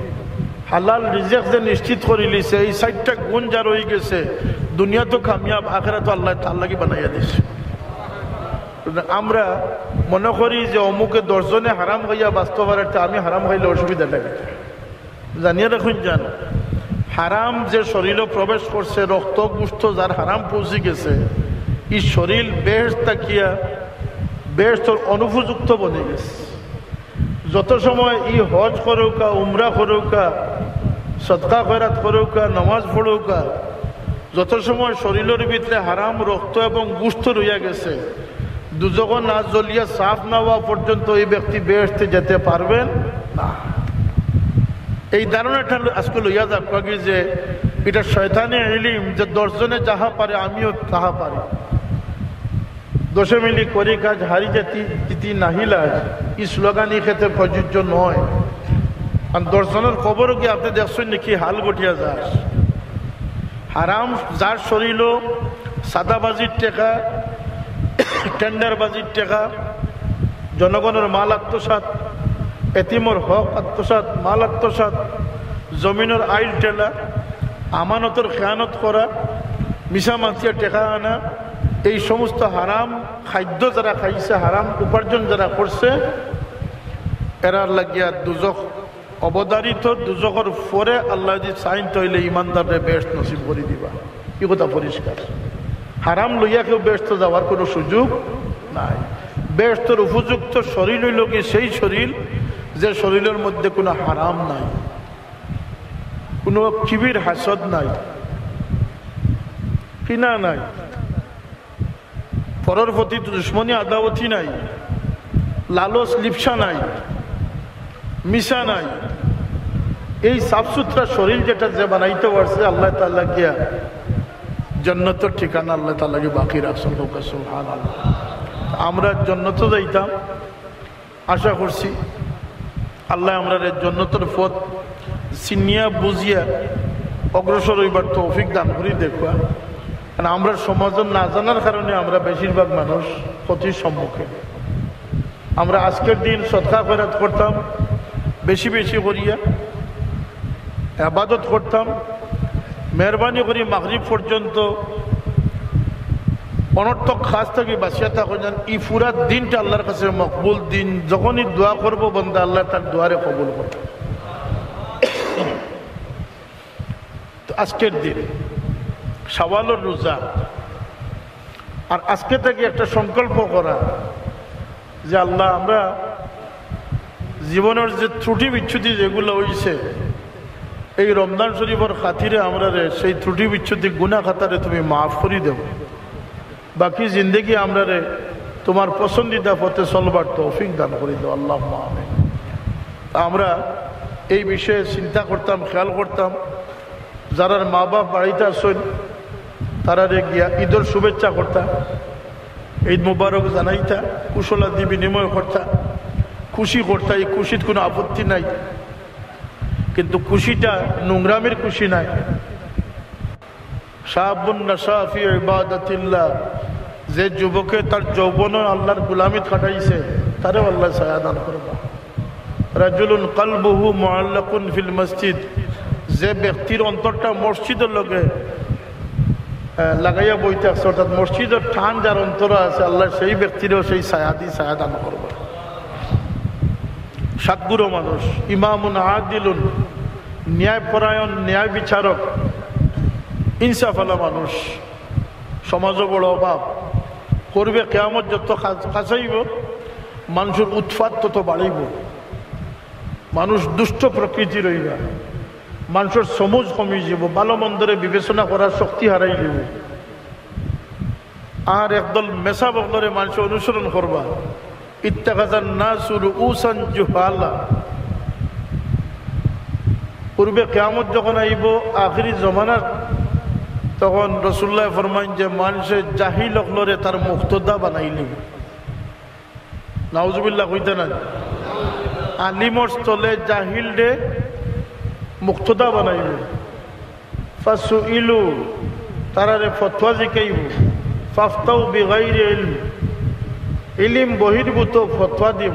হালাল রিজেক যে নিশ্চিত করিলিছে, এই চাইরটা গুণ যার অইগেছে, দুনিয়াত কামিয়াব, আখেরাত আল্লায় তার লাগি বানাইয়া দিছে। আমরা মনো করি যে অমুকে দশ জনে হারাম খাইয়া বাঁচতো পারে, তে আমি হারাম খাইলে অসুবিধা লাগে। জানিয়া রাখইন যান, হারাম যে শরীলো প্রবেশ করছে, রক্ত গোস্ত যার হারাম পৌঁছি গেছে, ই শরীল বেহেশত থাকিয়া বেহেশতর অনুপযুক্ত বনি গেছে। যত সময় ই হজ করউক্কা, উমরা করউক্কা, সদকা খয়রাত করউক্কা, নামাজ পড়উক্কা, যত সময় শরীলর ভিতরে হারাম রক্ত এবং গোস্ত রইয়া গেছে, দুজখো না জ্বলিয়া সাফ না অওয়া পর্যন্ত এই ব্যক্তি বেহেশতে যেতে পারবেন না। এই ধারণাটা আজকে লইয়া যাউক্কা গি যে ইটা শয়তানি ইলিম যে দশ জনে যাহা পারে আমিও তাহা পারি। দশে মিলি করি কাজ, হারি জাতি ইতি নাহি লাজ, ই স্লোগান ই ক্ষেত্রে প্রযোজ্য নয়। আর দশ জনর কবরো গিয়া আপনে দেখছইন নি কি হাল ঘটিয়া যায়? হারাম যার শরীলো সাদাবাজির টেকা, টেন্ডারবাজির টেকা, জনগণর মাল আত্মসাৎ, এতিমর হক আত্মসাৎ, মাল আত্মসাৎ, জমিনর আইল ঠেলা, আমানতর খেয়ানত করা, মিছা মাতিয়া টেকা আনা, এই সমস্ত হারাম খাদ্য যারা খাইছে, হারাম উপার্জন যারা করছে, এরার লাগিয়া দুজখ অবধারিত। দুজখর পরে আল্লায় যদি চাইন, তাইলে ইমানদাররে বেহেশত নসিব করি দিবা। ই কথা পরিষ্কার। হারাম লইয়া কেউ বেহেশতো যাওয়ার কুনু সুযোগ নাই। বেহেশতর উপযুক্ত শরীল অইলো গি সেই শরীল, যে শরীলর মধ্যে কুনু হারাম নাই, কুনু কিবির হাসদ নাই, কিনা নাই, পরর প্রতি দুশমনি আদাওয়াতি নাই, লালচ লিপ্সা নাই, মিছা নাই। এই সাফ সুতরা শরীল যেটা যে বানাইতে পারছে, আল্লাহ তাআলা গিয়া জন্নতর ঠিকানা আল্লাহ তাআলা গিয়া বাকি রাখছইন। কউক্কা সুবহানাল্লাহ। আমরা জন্নতো যাইতাম, আশা করছি আল্লায় আমরারে জন্নতর পথ চিনিয়া বুঝিয়া অগ্রসর অইবার তৌফিক দান করি দেউক্কা। কারণ আমরার সমাজর না জানার কারণে আমরা বেশিরভাগ মানুষ ক্ষতির সম্মুখীন। আমরা আজকের দিন সদকা খয়রাত করতাম বেশি বেশি করিয়া, ইবাদত করতাম। মেহেরবানি করি মাগরিব পর্যন্ত অনর্থক কাজ থাকি বাঁচিয়া থাকইন যান। ই পুরা দিনটা আল্লাহর কাছে মকবুল দিন, যখনই দোয়া করবো বন্দা, আল্লাহ তার দোয়ারে কবুল করবো। তো আজকের দিন শাওয়ালর রোজা, আর আজকে থাকি একটা সংকল্প করা যে আল্লাহ, আমরা জীবনর যে ত্রুটি বিচ্যুতি যেগুলা অইছে, এই রমজান শরীফর খাতিরে আমরারে সেই ত্রুটি বিচ্যুতি গুনাহ খাতারে তুমি মাফ করি দেও। বাকি জিন্দেগি আমরারে তোমার পছন্দিদা পথে চলবার তৌফিক দান করি দেও, আল্লাহুম্মা আমিন। তা আমরা এই বিষয়ে চিন্তা করতাম, খেয়াল করতাম, যারার মা বাপ বাড়িত আছইন, তারারে গিয়া ঈদর শুভেচ্ছা করতা, ঈদ মুবারক জানাইতা, কুশলাদি বিনিময় করতা, খুশি করতা, ই খুশিত কুনু আপত্তি নাই। কিন্তু খুশিটা নোংরামির খুশি নায়। শাবুন নাশা ফি ইবাদাতিল্লাহ যে যুবকে তার যৌবন আল্লাহর গুলামিত কাটাইছে, তারেও আল্লায় ছায়া দান করবা। রাজুলুন কালবুহু মুআল্লাকুন ফিল মসজিদ, যে ব্যক্তির অন্তরটা মসজিদর লগে, আহ, লাগাইয়া বই থাকছে, অর্থাৎ মসজিদর টান যার অন্তরে আছে, আল্লায় সেই ব্যক্তিরেও সেই ছায়াদি ছায়া দান করবা। সদ্গুরু মানুষ, ইমামুন আদিলুন, ন্যায়পরায়ণ, ন্যায় বিচারক, ইনসাফআলা মানুষ, সমাজও বড় অভাব। করবে কিয়ামত যত কাছ-, কাছাইব, মানুষর উৎপাত তত বাড়িব, মানুষ দুষ্ট প্রকৃতির অইবা, মানুষর সমুজ কমি যাব, ভালো মন্দরে বিবেচনা করার শক্তি হারাই যাব। আর একদল মেসাব অকলরে মানুষ অনুসরণ করবা। ইত্তাখাযান নাসু রুউসান জুহালা। পূর্বে কিয়ামত যখন আইব, আখেরি জমানার, তখন রাসূলুল্লায় ফরমাইন যে মানুষে জাহিল অকলরে তার মুক্তদা বানাইলিব। নাউজুবিল্লাহ কইতা না? আলিমর স্থলে জাহিলরে মুক্তদা বানাইব। ফাসুইলু, তারারে ফতোয়া জিকাইব। ফাফতাউ বিগাইরি ইলম, ইলিম বহির্ভূত ফতোয়া দিব।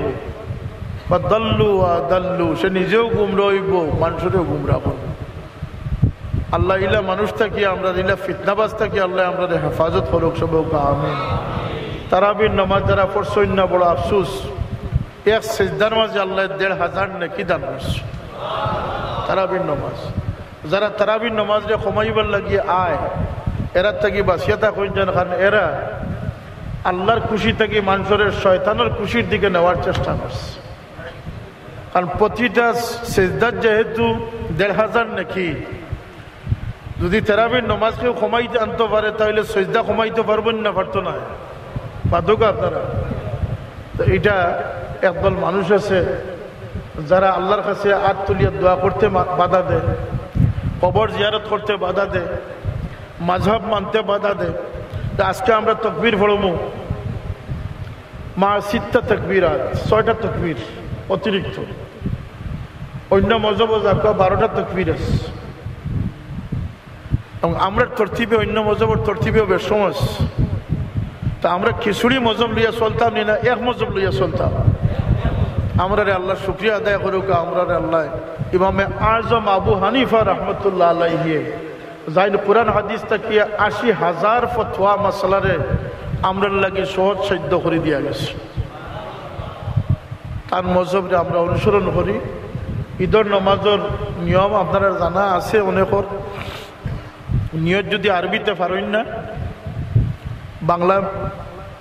ফাদাল্লু ওয়া আদাল্লু, সে নিজেও গুমরা অইব, মানুষরেও গুমরা করব। আল্লাহ ইলা মানুষ থাকি, আমরা ইলা ফিতনাবাজ থাকি, আল্লাহ আমরারে হেফাজত করুক, সবে কউক্কা আমিন। তারাবির নামাজ যারা পড়ছইন না, বড় আফসোস, এক সেজদার মাঝে আল্লায় দেড় হাজার নেকি দান করছে। তারাবির নামাজ, যারা তারাবির নামাজরে কমাইবার লাগি আয়, এরা থাকি বাঁচিয়া থাকইন যেন, কারণ এরা আল্লাহর খুশি থাকি মানুষরে শয়তানর খুশির দিকে নেওয়ার চেষ্টা করছে। কারণ প্রতিটা সেজদার যেহেতু দেড় হাজার নেকি, যদি তারাবির নামাজ কেউ কমাইতে আনতে পারে, তাহলে সেজদা কমাইতে পারবো না, পারতো না? পারতো আপনারা? তো এটা একদল মানুষ আছে, যারা আল্লাহর কাছে আত তুলিয়া দোয়া করতে মা-, বাধা দেয়, কবর জিয়ারত করতে বাধা দেয়, মাযহাব মানতে বাধা দেয়। তো আজকে আমরা তকবীর পড়মু, মা সিত্তা তকবীরাত, ছয়টা তকবীর অতিরিক্ত। অন্য মজহবো যাক্কা বারোটা তকবীর আছে। এবং আমরার তরতিবে, অন্য মজহবর তরতিবেও বেশ সময় আছে। তা আমরা খিচুড়ি মজহব লইয়া চলতাম নি না, এক মজহব লইয়া চলতাম? আমরারে আল্লাহ শুকরিয়া আদায় করুক, আমরারে আল্লাহ ইমামে আজম আবু হানিফা রহমতুল্লাহ আলাইহি যাইন কোরআন হাদিস থাকিয়া আশি হাজার ফতোয়া মাসলারে আমরার লাগি সহজ সাধ্য করি দিয়া গেছে। তান মজহবরে আমরা অনুসরণ করি। ঈদর নামাজর নিয়ম আপনারা জানা আছে অনেকর। নিয়ত যদি আরবিতে পারইন না, বাংলা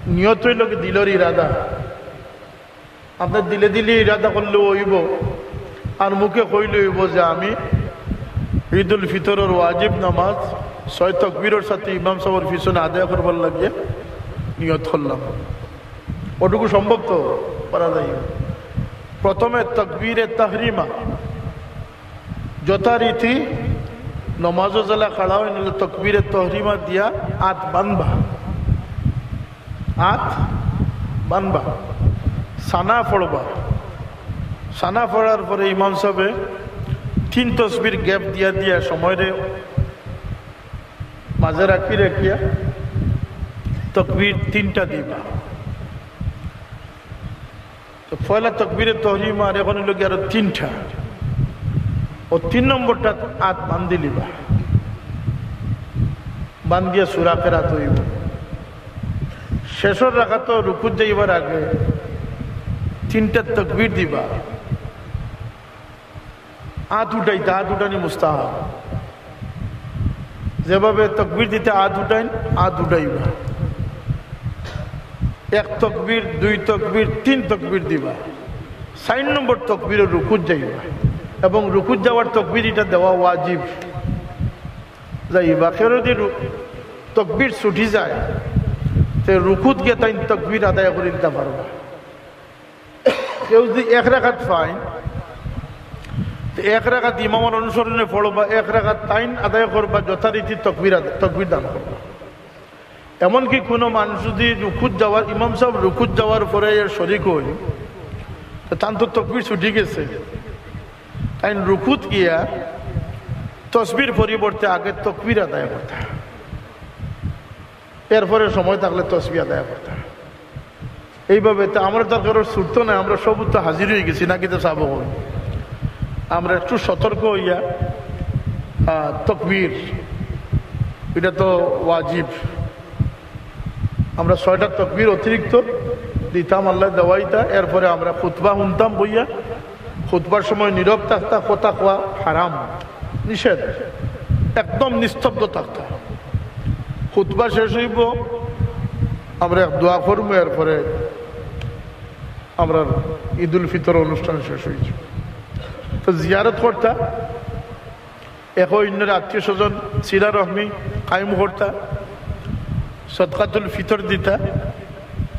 নিয়ত অইলো কি দিলর ইরাদা। আপনে দিলে দিলে ইরাদা করলেও অইবো, আর মুখে কইলে অইবো যে আমি ঈদুল ফিতরর ওয়াজিব নামাজ ছয় তকবীরর সাথে ইমাম সাবর পিছনে আদায় করবার লাগি নিয়ত করলাম। অটুকু সম্ভব তো পারা যায়। প্রথমে তকবীরে তাহরিমা, যথারীতি নমাজো যেলা খাড়া অইন, তকবীরে তহরিমা দিয়া আত বানবা, আত বানবা, সানা পড়বা। সানা পড়ার পরে ইমাম সাবে তিন তসবির গ্যাপ দিয়া দিয়া সময়রে মাঝে রাখি রাখিয়া তকবীর তিনটা দিবা। তো পয়লা তকবীরে তহরিমা আর এখন অইলো গিয়া আরো তিনটা। ও তিন নম্বরটা আত বান্ধিলিবা, বান্ধিয়া সুরা কেরাত অইবো। শেষর রাকাতো রুকুত যাইবার আগে তিনটা তকবীর দিবা। আত উঠাইতা, আত উঠানি মুস্তাহাব। যেভাবে তকবীর দিতে আত উঠাইন, আত উঠাইবা। এক তকবীর, দুই তকবীর, তিন তকবীর দিবা। চাইর নম্বর তকবীরে রুকুত যাইবা, এবং রুকুত যাওয়ার তকবীর ইটা দেওয়া ওয়াজিব। যাইবা, কেউ যদি রু-, তকবীর ছুটি যায়, তে রুকুত গিয়া তাইন তকবীর আদায় করি দিতা পারবা। কেউ যদি এক রাকাত পাইন, তো এক রাকাত ইমামর অনুসরণে পড়বা, এক রাকাত তাইন আদায় করবা, যথারীতি তকবীর আদায়, তকবীর দান করবা। এমনকি কোনো মানুষ যদি রুকুত যাওয়ার, ইমাম সাব রুকুত যাওয়ার পরে এর শরিক অইন, তো তান তো তকবীর ছুটি গেছে, তাইন রুকুত গিয়া তসবির পরিবর্তে আগে তকবীর আদায় করতা। এরপরে সময় থাকলে তসবি আদায় করতা। এইভাবে তো আমরা তো আর কারোর সুরত নাই, আমরা সব তো হাজির অইগেছি, নাকি তো সাব অকল? আমরা একটু সতর্ক অইয়া, আহ, তকবীর, ইটা তো ওয়াজিব। আমরা ছয়টা তকবীর অতিরিক্ত দিতাম, আল্লায় দেওয়াইতা। এরপরে আমরা খুতবা হুনতাম বইয়া, খুতবার সময় নীরব থাকতা, কথা কওয়া হারাম, নিষেধ, একদম নিস্তব্ধ থাকতা। খুতবা শেষ অইবো, আমরা এক দোয়া করমু, এরপরে আমরার ঈদুল ফিতর অনুষ্ঠান শেষ অইযিবো। তো জিয়ারত করতা, এক অইন্যর আত্মীয় স্বজন, সিলা রহমি কায়েম করতা, সদকাতুল ফিতর দিতা,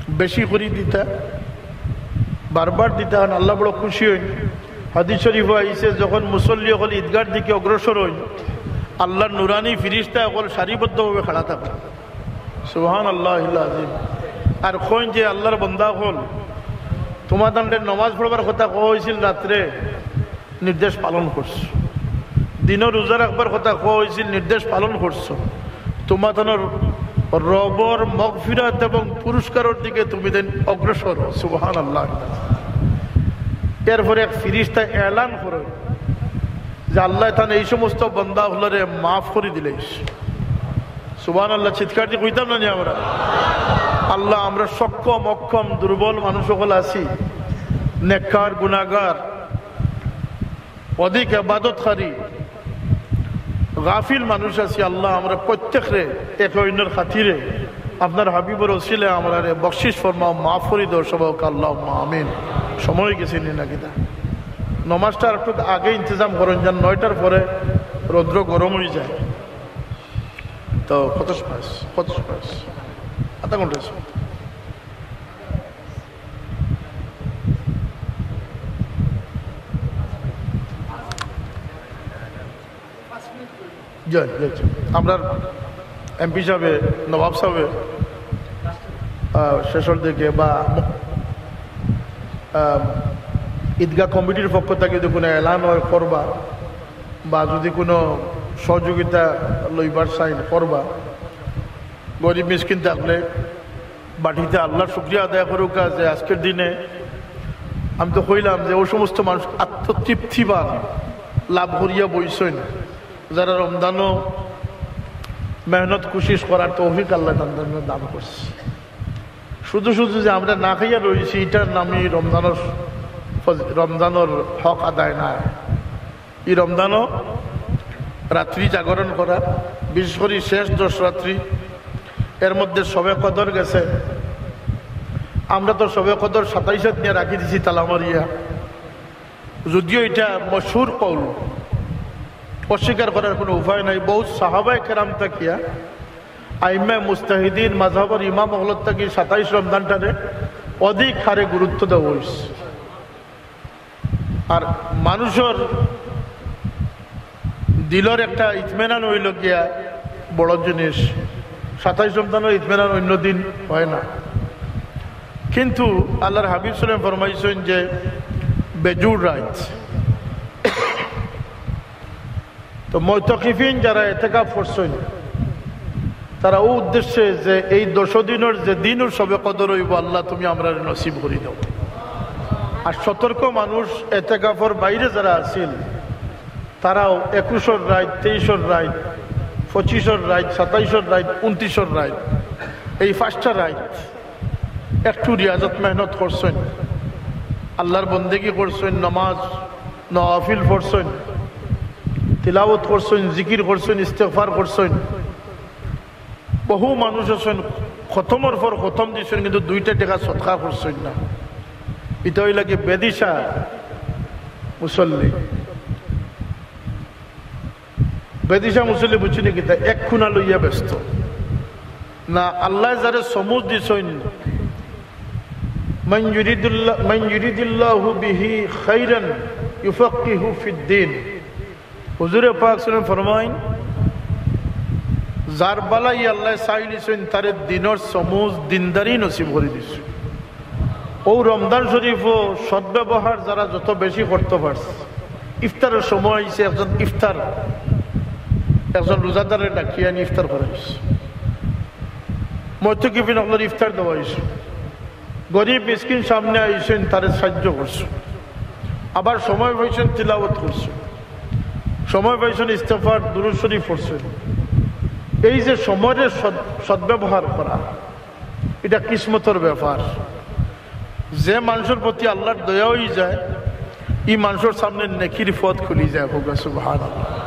বেশি করি দিতা, বারবার দিতা, কারণ আল্লাহ বড় খুশি অইন। হাদিস শরীফো আইছে, যখন মুসল্লি অকল ঈদগার দিকে অগ্রসর অইন, আল্লাহর নুরানি ফিরিস্তা অকল সারিবদ্ধভাবে খাড়া থাকে। সুবহানাল্লাহিল আযীম। আর কইন যে, "আল্লাহর বান্দা অকল, তুমাতানরে নমাজ পড়বার কথা কওয়া অইছিল রাত্রে, নির্দেশ পালন করছো। দিনো রোজা রাখবার কথা কওয়া অইছিল, নির্দেশ পালন করছো। তুমাতানর রবর মাগফিরাত এবং পুরস্কারর দিকে তুমিতাইন অগ্রসর অও।" সুবহানাল্লাহ। এরপরে এক ফিরিস্তা এলান করে যে, "আল্লায় তান এই সমস্ত বান্দা অকলরে মাফ করি দিলাইছে।" সুবহানাল্লাহ, চিৎকার দি কইতাম না নি আমরা? আল্লাহ, আমরা সক্ষম, অক্ষম, দুর্বল মানুষ অকল আছি, নেককার, গুনাহগার, অধিক ইবাদতকারী, গাফিল মানুষ আছি। আল্লাহ, আমরা প্রত্যেকরে এক অইন্যর খাতিরে আপনার হাবিবর ওসিলায় আমরারে বকশিশ ফরমাও, মাফ করি দেও, সবাই কউক্কা আল্লাহুম্মা আমিন। সময় অইগেছে নি না কিতা? নমাজটা আর একটু আগে ইন্তেজাম করইন, যেন নয়টার পরে রৌদ্র গরম অইযায়। তো কত সময় আছে? কত সময় আছে? আধা ঘন্টা আছে। জি, জি, জি। আমরার এমপি সাহেবে, নবাব সাহেবে, আহ, শেষর দিকে বা, আহ, ঈদগাহ কমিটির পক্ষ থাকি যদি কুনু এলান অয় করবা, বা যদি কুনু সহযোগিতা লইবার চাইন করবা, গরিব মিসকিন থাকলে বাটিতে আল্লাহর শুকরিয়া আদায় করুক্কা যে আজকের দিনে আমি তো কইলাম যে অউ সমস্ত মানুষ আত্মতৃপ্তিবান লাভ করিয়া বইছইন, যারা রমজানও মেহনত কুশিশ করার তৌফিক আল্লায় তানরে দান করছে। শুধু শুধু যে আমরা না খাইয়া রইছি, ইটার নামই রমজানর ফজ-, রমজানর হক আদায় নায়। ই রমজানও রাত্রি জাগরণ করা, বিশেষ করি শেষ দশ রাত্রি, এর মধ্যে শবে কদর গেছে। আমরা তো শবে কদর সাতাইশাত নিয়া রাখি দিছি তালা মারিয়া। যদিও ইটা মশহুর কওল, অস্বীকার করার কুনু উপায় নাই। বউত সাহাবায়ে কেরাম থাকিয়া, আইম্মায়ে মুজতাহিদিন, মাযহাবর ইমাম অকলর থাকি সাতাইশ রমজানটারে অধিক হারে গুরুত্ব দেওয়া অইছে। আর মানুষর দিলর একটা ইতমিনান অইলো গিয়া বড় জিনিস। সাতাইশ রমজানর ইতমিনান অইন্য দিন অয় না। কিন্তু আল্লাহর হাবিব সাল্লাল্লাহু আলাইহি ওয়াসাল্লাম ফরমাইছইন যে বেজুড় রাইত। তো মুতাকিফিন যারা এতেকাফ করছইন, তারা অউ উদ্দেশ্যে যে এই দশ দিনর যে দিনও শবে কদর অইবো, আল্লাহ তুমি আমরারে নসিব করি দেও। আর সতর্ক মানুষ এতেকাফর বাইরে যারা আছিল, তারাও একুশর রাইত, তেইশর রাইত, পঁচিশর রাইত, সাতাইশর রাইত, ঊনত্রিশর রাইত, এই পাঁচটা রাইত একটু রিয়াজত মেহনত করছইন, আল্লাহর বন্দেগি করছইন, নামাজ নওয়াফিল পড়ছইন, তিলাওয়াত করছইন, জিকির করছইন, ইস্তেগফার করছইন। বহু মানুষ আছইন, খতমর পর খতম দিছইন, কিন্তু দুইটা টেকা সদকা করছইন না। ইটা অইলা কি বেদিশা মুসল্লি। বেদিশা মুসল্লি বুঝছইন নি কিতা? এক খুনা লইয়া ব্যস্ত। না, আল্লায় যারে সমুজ দিছইন, মান ইউরিদুল্লাহ, মান ইউরিদিল্লাহু বিহি খাইরান ইউফাক্কিহু ফিদ্দিন। হুজুরে পাক সাল্লাল্লাহু আলাইহি ওয়াসাল্লাম ফরমাইন, যার বালাই আল্লায় চাইলিছইন, তারে দিনর সমুজ দিনদারি নসিব করি দিছইন। অউ রমজান শরীফও সদ্ব্যবহার যারা যত বেশি করতো পারছে, ইফতারর সময় অইছে, একজন ইফতার, একজন রোজাদারে ডাকিয়া আনি ইফতার করাইছে। মুতাকাফিফিন অকলর ইফতার দেওয়া অইছে, গরিব মিসকিন সামনে আইছইন, তারে সাহায্য করছইন, আবার সময় পাইছইন তিলাওয়াত করছইন, সময় পাইছইন ইস্তেগফার দুরূদ শরীফ পড়ছইন। এই যে সময়র সদ-, সদ্ব্যবহার করা, ইটা কিসমতর ব্যাপার। যে মানষর প্রতি আল্লার দয়া অইযায়, ই মানষর সামনে নেকির পথ খুলি যায়। কউক্কা সুবহানাল্লাহ।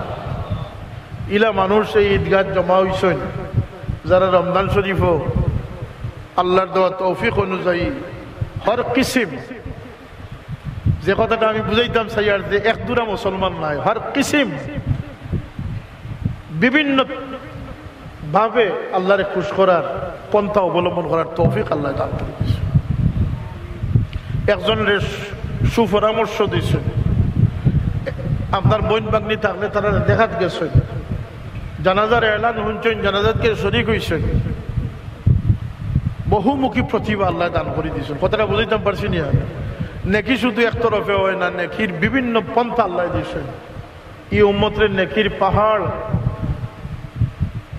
ইলা মানুষ এই ঈদগাহত জমা অইছইন, যারা রমজান শরীফও আল্লার দেওয়া তৌফিক অনুযায়ী হর কিসিম, যে কথাটা আমি বুঝাইতাম চাইয়ার যে একজুড়া মুসলমান নায়, হর কিসিম বিভিন্ন ভাবে আল্লারে খুশ করার পন্থা অবলম্বন করার তৌফিক আল্লায় দান করি দিছইন। একজনরে সু-, সুপরামর্শ দিছইন, আপনার বইন ভাগ্নি থাকলে তারারে দেখাত গেছইন, জানাজার এলান হুনছইন, জানাজাত গিয়া শরিক অইছইন। বহুমুখী প্রতিভা আল্লায় দান করি দিছইন। কথাটা বুঝাইতাম পারছি নি আমি? নেকি শুধু এক তরফে অয় না, নেকির বিভিন্ন পন্থা আল্লায় দিছইন। ই উম্মতরে নেকির পাহাড়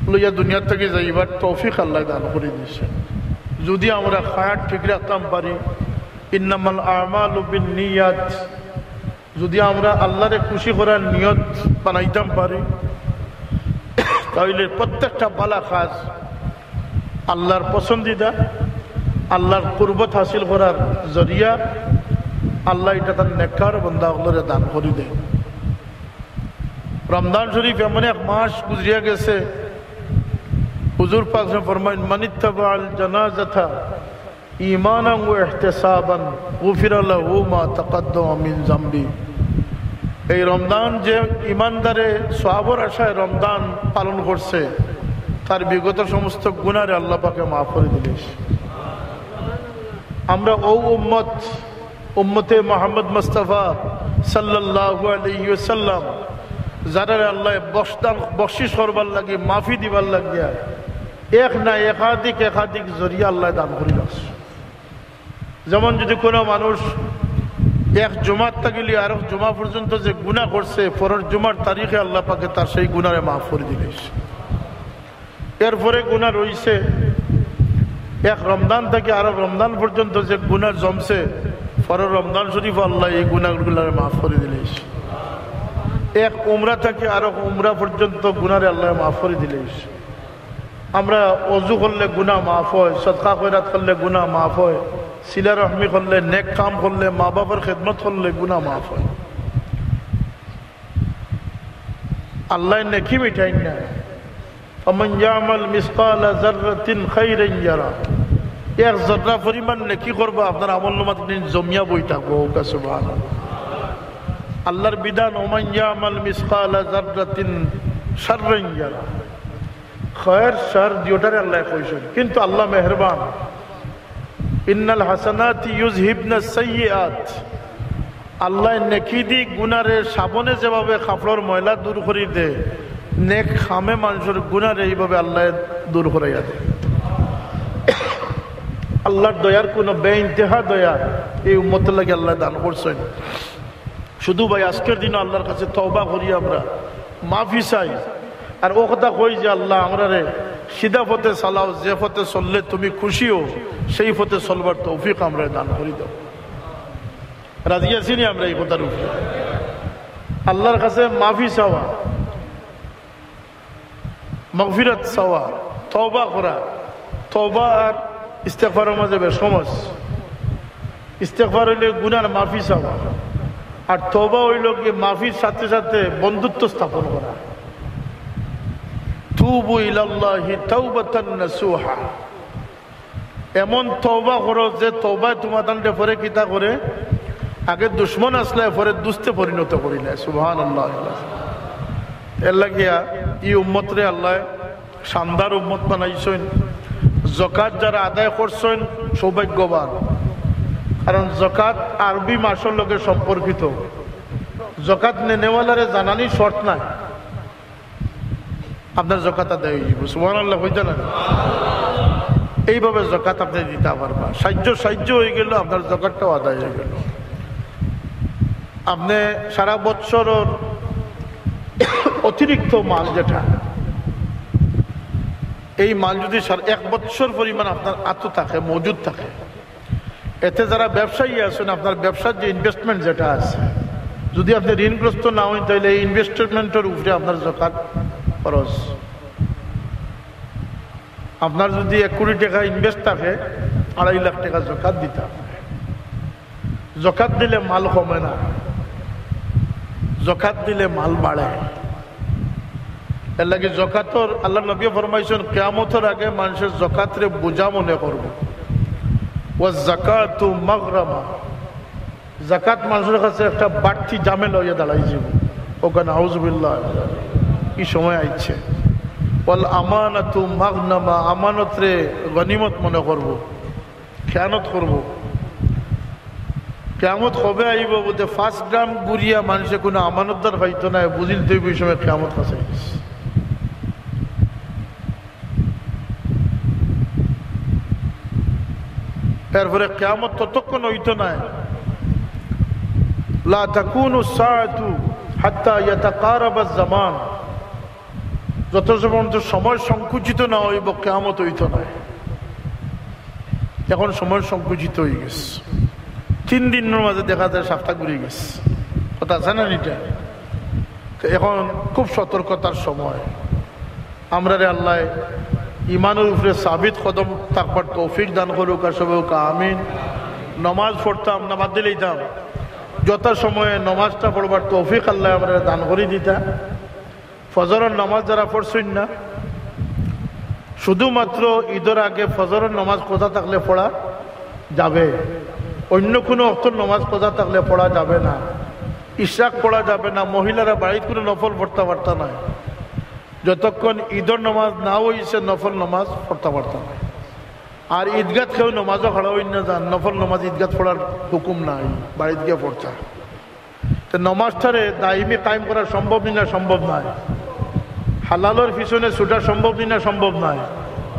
লইয়া দুনিয়া থাকি যাইবার তৌফিক আল্লায় দান করি দিছইন। যদি আমরা খায়াত ঠিক রাখতাম পারি, ইন্নামাল আমালু বিন নিয়াত, যদি আমরা আল্লারে খুশি করার নিয়ত বানাইতাম পারি, তাইলে প্রত্যেকটা ভালা কাজ আল্লার পছন্দিদা, আল্লার কুরবত হাসিল করার জরিয়া, আল্লায় ইটা তান নেককার বান্দা অকলরে দান করি দেইন। রমজান শরীফ এমন এক মাস গুজরিয়া গেছে, হুজুর পাক ফরমাইন, "মানিত্তাবাআল জানাজাতা ঈমানান ওয়া ইহতিসাবান গুফিরা লাহু মা তাকাদ্দামা মিন যামবি।" এই রমজান যে ইমানদারে সওয়াবর আশায় রমজান পালন করছে, তার বিগত সমস্ত গুনারে আল্লাহ পাকে মাফ করি দিলে। আমরা অউ উম্মত, উম্মতে মুহাম্মদ মুস্তাফা সাল্লাল্লাহু আলাইহি ওয়াসাল্লাম, যারারে আল্লায় বখশদান, বখশিশ করবার লাগি, মাফি দিবার লাগিয়া এক না একাধিক, একাধিক জরিয়া আল্লায় দান করি রাখছে। যেমন যদি কোনো মানুষ এক জুমার থাকি লইয়া আরক জুমা পর্যন্ত যে গুনা করছে, পরের জুমার তারিখে আল্লাহ পাকে তার সেই গুনারে মাফ করি দিলে। এরপরে গুনা রইছে, এক রমজান থাকি আরক রমজান পর্যন্ত যে গুনা জমছে, পরের রমজান শরীফ আল্লায় এই গুনাগুলারে মাফ করি দিলে। এক উমরা থাকি আরক উমরা পর্যন্ত গুনারে আল্লায় মাফ করি দিলে। আমরা অজু করলে গুনা মাফ অয়, সদকা খয়রাত করলে গুনা মাফ অয়, সিলা রহমি করলে, নেক কাম করলে, মা বাপর খেদমত করলে গুনা মাফ অয়। আল্লায় নেকি মিটাইন না। ফামান ইয়ামাল মিসকালা যাররাতিন খাইরান ইয়ারা। এক জর্রা পরিমাণ নেকি করবা, আপনার আমলনামাত দিন জমিয়া বই থাকবো। কউক্কা সুবহানাল্লাহ। আল্লার বিধান, ওমান ইয়ামাল মিসকালা যাররাতিন শাররান ইয়ারা। খয়ের, শার দুইটারে আল্লায় কইছইন, কিন্তু আল্লাহ মেহেরবান। ইন্নাল হাসানাতি ইউযহিবনাস সাইয়্যিআত। আল্লায় নেকি দি গুনারে সাবনে যেভাবে কাপড়র ময়লা দূর করি দে, নেক কামে মানষর গুনারে এইভাবে আল্লায় দূর করাইয়া দে। আল্লার দয়ার কোনো বেইন্তেহা দয়া এই উম্মতর লাগি আল্লায় দান করছইন। শুধু ভাই, আজকের দিনও আল্লার কাছে তওবা করি আমরা, মাফি চাই। আর অউ কথা কই যে, "আল্লাহ, আমরারে সিধা পথে চালাও, যে পথে চললে তুমি খুশি অও, সেই পথে চলবার তৌফিক আমরারে দান করি দেও।" রাজি আছি নি আমরা এই কথার উপরে? আল্লার কাছে মাফি চাওয়া, মাগফিরাত চাওয়া, তওবা করা। তওবা আর ইস্তেগফারর মাঝে বেশ কম আছে। ইস্তেগফার অইলে গুনার মাফি চাওয়া, আর তওবা অইলো গিয়া মাফির সাথে সাথে বন্ধুত্ব স্থাপন করা। তুবু ইলাল্লাহি তাওবাতান নাসুহা। এমন তওবা করো যে তওবায় তুমার তানরে পরে কিতা করে, আগে দুশমন আছলায়, পরে দুস্তে পরিণত করিলায়। সুবহানাল্লাহ। এর লাগিয়া ই উম্মতরে আল্লায় শানদার উম্মত বানাইছইন। জকাত যারা আদায় করছইন সৌভাগ্যবান, কারণ জকাত আরবি মাসর লগে সম্পর্কিত। জকাত নেনেওয়ালারে জানানি শর্ত নায়। আপনার জকাত আদায় অইযিবো। সুবহানাল্লাহ কইতা না? এইভাবে জকাত আপনে দিতা পারবা। সাহায্য, সাহায্য অইগেলো, আপনার জকাতটাও আদায় অইগেলো। আপনে সারা বছরর অতিরিক্ত মাল যেটা, এই মাল যদি সার এক বছর পরিমাণ আপনার আতো থাকে, মজুদ থাকে, এতে যারা ব্যবসায়ী আছেন, আপনার ব্যবসার যে ইনভেস্টমেন্ট যেটা আছে, যদি আপনি ঋণগ্রস্ত না হন, তাহলে এই ইনভেস্টমেন্টের উপরে আপনার জকাত ফরজ। আপনার যদি এক কোটি টাকা ইনভেস্ট থাকে, আড়াই লাখ টাকা জকাত দিতে হবে। জকাত দিলে মাল কমে না, জকাত দিলে মাল বাড়ে। এর লাগি জকাতর, আল্লাহর নবী ফরমাইছেন, কিয়ামতর আগে মানুষের জকাতরে বোঝা মনে করব। ওয়া জাকাতু মাগরামা, জাকাত মানুষের কাছে একটা বাড়তি ঝামেলা হইয়া দাঁড়াই যাব। ওখানে আউজুবিল্লাহ, কি সময় আইছে। ওয়াল আমানাতু মাগনামা, আমানতরে গনিমত মনে করব, খেয়ানত করব। কিয়ামত কবে আইব? বলতে পাঁচ গ্রাম গুড়িয়া মানুষে কোনো আমানতদার পাইতো না, বুঝিল তো এই সময় কিয়ামত কাছে আইছে। এরপরে কিয়ামত ততক্ষণ হইতো না, লা তাকুনু সাআতু হাত্তা ইয়াতাকারাবা জামান, যত পর্যন্ত সময় সংকুচিত না হইব, কিয়ামত হইতো না। এখন সময় সংকুচিত হয়ে গেছে, তিন দিনের মাঝে দেখা যায় সাতটা ঘুরে গেছে। কথা আছে না এটা? তো এখন খুব সতর্কতার সময়। আমরারে আল্লাহ ইমানের উপরে সাবিত কদম থাকবার তৌফিক দান করুক, আর সবাই হোক আমিন। নমাজ পড়তাম না, বাদ দিলাইতাম, যথা সময়ে নমাজটা পড়বার তৌফিক আল্লাহ আমরারে দান করি দিতা। ফজরের নামাজ যারা পড়ছইন না, শুধুমাত্র ঈদের আগে ফজরের নামাজ কাজা থাকলে পড়া যাবে, অন্য কোনো অক্তর নামাজ কাজা থাকলে পড়া যাবে না, ইশরাক পড়া যাবে না, মহিলারা বাড়িত কোনো নফল পড়তা পারতা নায়, যতক্ষণ ঈদের নামাজ না হইছে নফল নামাজ পড়তা পারতা নায়। আর ঈদগাত কেউ নামাজও খাড়া হইন না যান, নফল নামাজ ঈদগাত পড়ার হুকুম নাই, বাড়িত গিয়া পড়তা। তো নমাজটারে দাইমি কায়েম করা সম্ভব নি না? সম্ভব নায়। হালালর পিছনে ছুটা সম্ভব নি না? সম্ভব নায়।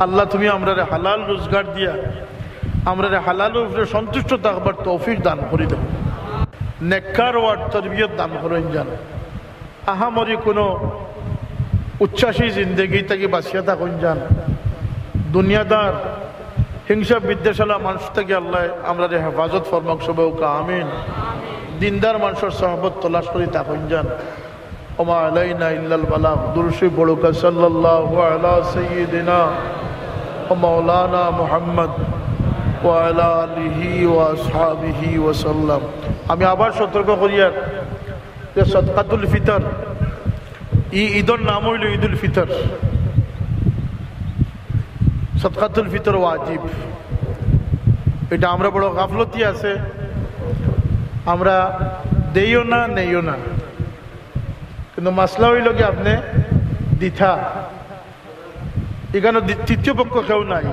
আল্লাহ, তুমি আমরারে হালাল রোজগার দিয়া আমরারে হালালর উপরে সন্তুষ্ট থাকবার তৌফিক দান করি দেও। নেককার ওয়ার তরবিয়ত দান করইন যান। আহামরি কোনো উচ্ছ্বাসী জিন্দেগি থাকি বাঁচিয়া থাকইন যান। দুনিয়াদার হিংসা বিদ্বেষালা মানুষ থাকি আল্লাহ আমরারে হেফাজত ফরমাক, সবাই হোক আমিন। দিনদার মানুষের সহবত তলাশ করি থাকইন যান। ওমা আলাইনা ইল্লাল বালাগ। দুরুদ শরীফ পড়ুকা, সাল্লাল্লাহু আলা সাইয়্যিদিনা ওয়া মাওলানা মুহাম্মদ ওয়া আলা আলিহি ওয়া আসহাবিহি ওয়া সাল্লাম। আমি আবার সতর্ক করিয়ার যে সদকাতুল ফিতর, ই ঈদর নাম হইল ঈদুল ফিতর। সদকাতুল ফিতর ওয়াজিব, এটা আমরা বড় গাফলতি আছে, আমরা দেইও না, নেইও না। কিন্তু মাসলা হইল কি, আপনি দিতা, এখানে দ্বি-, তৃতীয় পক্ষ কেউ নাই।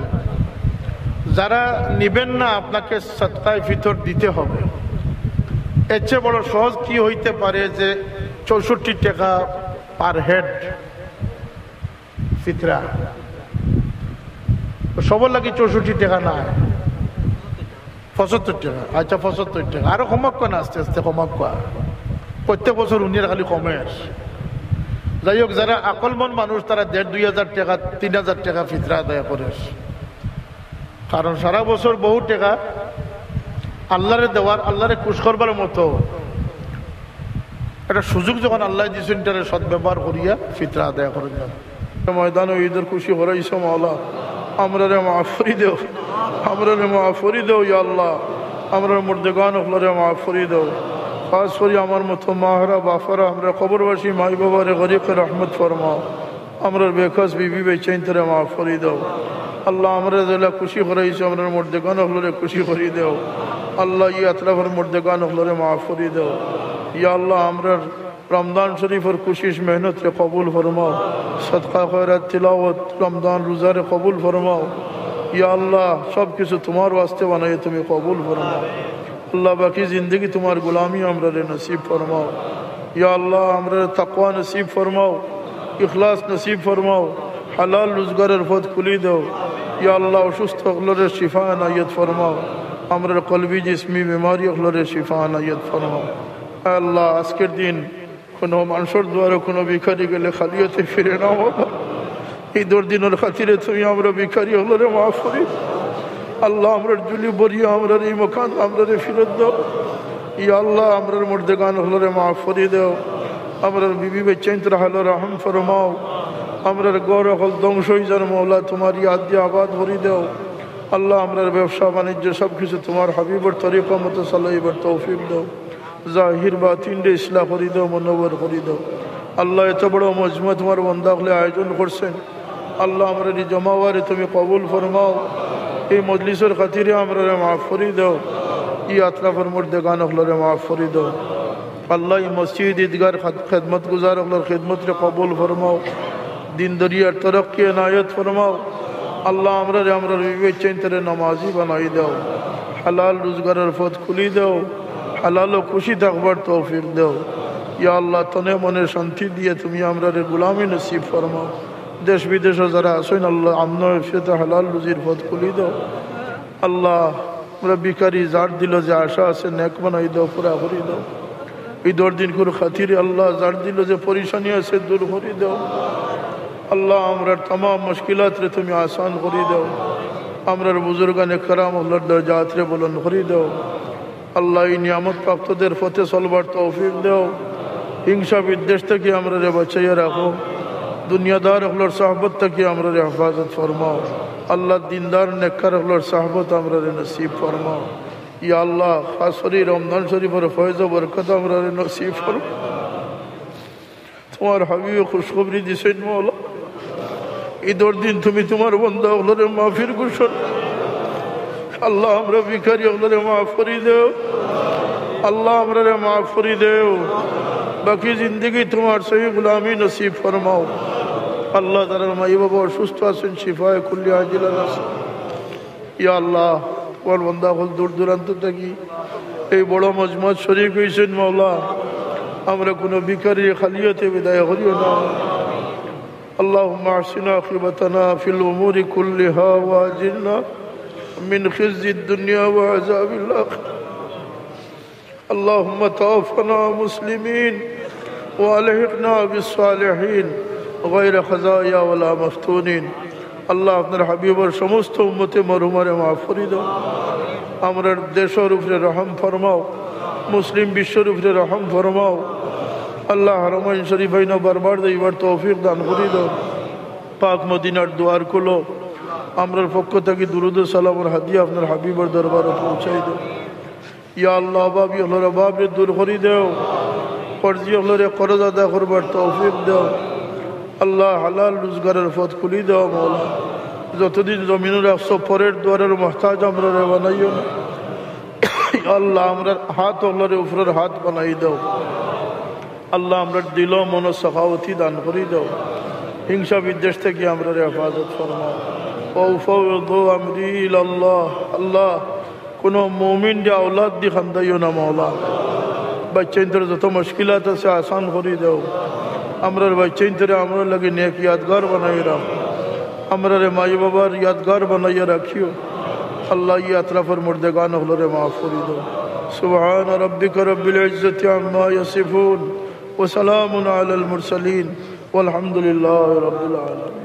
যারা নিবেন না, আপনাকে সদকায়ে ফিতর দিতে হবে। এর চেয়ে বড় সহজ কি হইতে পারে যে চৌষট্টি টাকা পার হেড ফিতরা? তো সবার লাগি চৌষট্টি টাকা না, পঁচাত্তর টাকা। আচ্ছা, পঁচাত্তর টাকা, আরো কমাক্কা না, আস্তে আস্তে কমাক্কা। প্রত্যেক বছর উনিয়ার খালি কমে। যাই হোক, যারা আকলমন মানুষ, তারা দেড় দুই হাজার টাকা, তিন হাজার টাকা ফিতরা আদায় করে। কারণ সারা বছর বহু টাকা আল্লাহরে দেওয়ার, আল্লাহরে খুশ করবার মতো একটা সুযোগ যখন আল্লাহ দিয়েছেন, তারা সদ্ব্যবহার করিয়া ফিতরা আদায় করেন। ময়দানে ঈদের খুশি করাইছো মাওলা, আমরারে মাফ করি দেও, আমরারে মাফ করি দেও ইয়া আল্লাহ, আমরার মুর্দেগান অকলরে মাফ করি দেও। খাস করি আমার মতো মাহারা বাফারা, আমরার কবরবাসী মাই বাবারে গরিকে রহমত ফরমাও। আমরার বেকস বিবি বেচাইন্তরে মাফ করি দেও। আল্লাহ, আমরারে যেলা খুশি করাইছো, আমরার মুর্দেগান অকলরে খুশি করি দেও। আল্লাহ, ই আতরাফর মুর্দেগান অকলরে মাফ করি দেও। ইয়া আল্লাহ, আমরার রমজান শরীফর কোশিশ মেহনতরে কবুল ফরমাও। সদকা খয়রাত তিলাওয়াত, রমজান রোজারে কবুল ফরমাও। ইয়া আল্লাহ, সব কিছু তোমার ওয়াস্তে বানাইয়া তুমি কবুল ফরমাও। আল্লাহ, বাকি জিন্দেগি তোমার গোলামি আমরারে নসিব ফরমাও। ইয়া আল্লাহ, আমরারে তাকওয়া নসিব ফরমাও, ইখলাস নসিব ফরমাও, হালাল রোজগারের পথ খুলি দেও। ইয়া আল্লাহ, অসুস্থ অকলরে শিফা এনায়েত ফরমাও, আমরার কলবি জিসমি বেমারি অকলরে শিফা এনায়েত ফরমাও। আল্লাহ, আজকের দিন কোনো মানুষর দুয়ারে কোনো ভিখারি গেলে খালি হাতে ফিরে না বাবা। ঈদর দিনর খাতিরে তুমি আমরার ভিখারি অকলরে মাফ করি। আল্লাহ, আমরার জুলি ভরিয়া আমরার ই মকান আমরারে ফিরত দেও। ইয়া আল্লাহ, আমরার মুর্দেগান অকলরে মাফ করি দেও। আমরার বিবি বাচ্চাইন্তর হালো রহম ফরমাও। আমরার ঘর অকল ধ্বংস অইযার মওলা, তুমার ইয়াদ দিয়া আবাদ করি দেও। আল্লাহ, আমরার ব্যবসা বাণিজ্য সব কিছু তুমার হাবিবর তরিকা মতো চালাইবার তৌফিক দেও। জাহির বাতিনরে ইসলাহ করি দেও, মনোবর করি দেও। আল্লাহ, এত বড় মজমা তুমার বান্দা অকলে আয়োজন করছইন, আল্লাহ, আমরার ই জমা অওয়ারে তুমি কবুল ফরমাও। ই মজলিসর খাতিরে আমরারে মাফ করি দেও। ই আতরাফর মুর্দেগান অকলরে মাফ করি দেও। আল্লাহ, ই মসজিদ ঈদগার খাদ-, খেদমত গুজার অকলর খেদমতরে কবুল ফরমাও। দিন দরিয়ার তরক্কি এনায়েত ফরমাও। আল্লাহ, আমরারে, আমরার বিবি বাচ্চাইন্তরে নামাজি বানাই দেও। হালাল রুজগারর পথ খুলি দেও। হালালো খুশি থাকবার তৌফিক দেও। ইয়া আল্লাহ, তনে মনে শান্তি দিয়া তুমি আমরারে গুলামি নসিব ফরমাও। দেশ বিদেশো যারা আছইন, আল্লাহ, আমন এফিয়তে হালাল রুজির পথ খুলি দেও। আল্লাহ, আমরা ভিখারি, যার দিলো যে আশা আছে, নেক বানাই দেও, পুরা করি দেও। ঈদর দিনকুর খাতিরে আল্লাহ, যার দিলো যে পরেশানি আছে, দূর করি দেও। আল্লাহ, আমরার তামাম মুশকিলাতরে তুমি আসান করি দেও। আমরার বুজুর্গানে কেরাম অকলর দরজাতরে বুলন্দ করি দেও। আল্লাহ, ই নিয়ামত প্রাপ্তদের পথে চলবার তৌফিক দেও। হিংসা বিদ্বেষ থাকি আমরারে বাঁচাইয়া রাখো। দুনিয়াদার অকলর সহবত থাকি আমরারে হেফাজত ফরমাও। আল্লাহ, দিনদার নেককার অকলর সহবত আমরারে নসিব ফরমাও। ইয়া আল্লাহ, খাস করি রমজান শরীফর ফয়েজ ও বরকত আমরারে নসিব ফরমাও। তুমার হাবিবে খুশখবরি দিছইন মওলা, ঈদর দিন তুমি তুমার বান্দা অকলরে মাফির ঘোষণা। আল্লাহ, আমরার ভিখারি অকলরে মাফ করি দেও। আল্লাহ, আমরারে মাফ করি দেও। বাকি জিন্দেগি তুমার সহি গুলামি নসিব ফরমাও। আল্লাহ, যারার মাই বাবা অসুস্থ আছইন, শিফায়ে কুল্লি আজিলা নাসিব। ইয়া আল্লাহ, তুমার বান্দা অকল দূর দূরান্ত থাকি এই বড় মজমাত শরিক অইছইন মওলা, আমরা কুনু ভিখারিরে খালি আতে বিদায় করিও না। اللهم أحسن عاقبتنا في الأمور كلها وأجرنا من خزي الدنيا وعذاب الآخرة. اللهم توفنا مسلمين وألحقنا بالصالحين غير خزايا ولا مفتونين. আল্লাহ, আপনার হাবিবর সমস্ত উম্মতে মরহুমারে মাফ করি দেও। আমরার দেশর উপরে রহম ফরমাও, মুসলিম বিশ্বর উপরে রহম ফরমাও। আল্লাহ, হারামাইন শরীফাইনো বারবার যাইবার তৌফিক দান করি দেও। পাক মদিনার দুয়ার খুলো। আমরার পক্ষ থাকি দুরুদ ও সালামর হাদিয়া আপনার হাবিবর দরবারো পৌঁছাই দেও। ইয়া আল্লাহ, অভাবী অকলর অভাবরে দূর করি দেও, কর্জি অকলরে কর্জ আদায় করবার তৌফিক দেও। আল্লাহ, হালাল রুজগারর পথ খুলি দেও মওলা। যতদিন জমিনো রাখছো, পরের দুয়ারর মুহতাজ আমরারে বানাইও না। ইয়া আল্লাহ, আমরার হাত অকলরে উপরর হাত বানাই দেও। আল্লাহ, আমরার দিল মন সখাওতি দান করি দেও। হিংসা বিদ্বেষ থাকি আমরারে হেফাজত ফরমাও। وأفوض أمري إلى الله। আল্লাহ, কুনু মুমিনরে আওলাদ দি খান্দাইও না মওলা। বাচ্চাইন্তর যত মুশকিলাত আছে আসান করি দেও। আমরার বাচ্চাইন্তরে আমরার লাগি নেক ইয়াদগার বানাই রাখো। আমরারে মাই বাবার ইয়াদগার বানাইয়া রাখিও। আল্লাহ, ই আতরাফর মুর্দেগান অকলরে মাফ করি দেও। سبحان ربك رب العزة عما يصفون وسلام على المرسلين والحمد لله رب العالمين.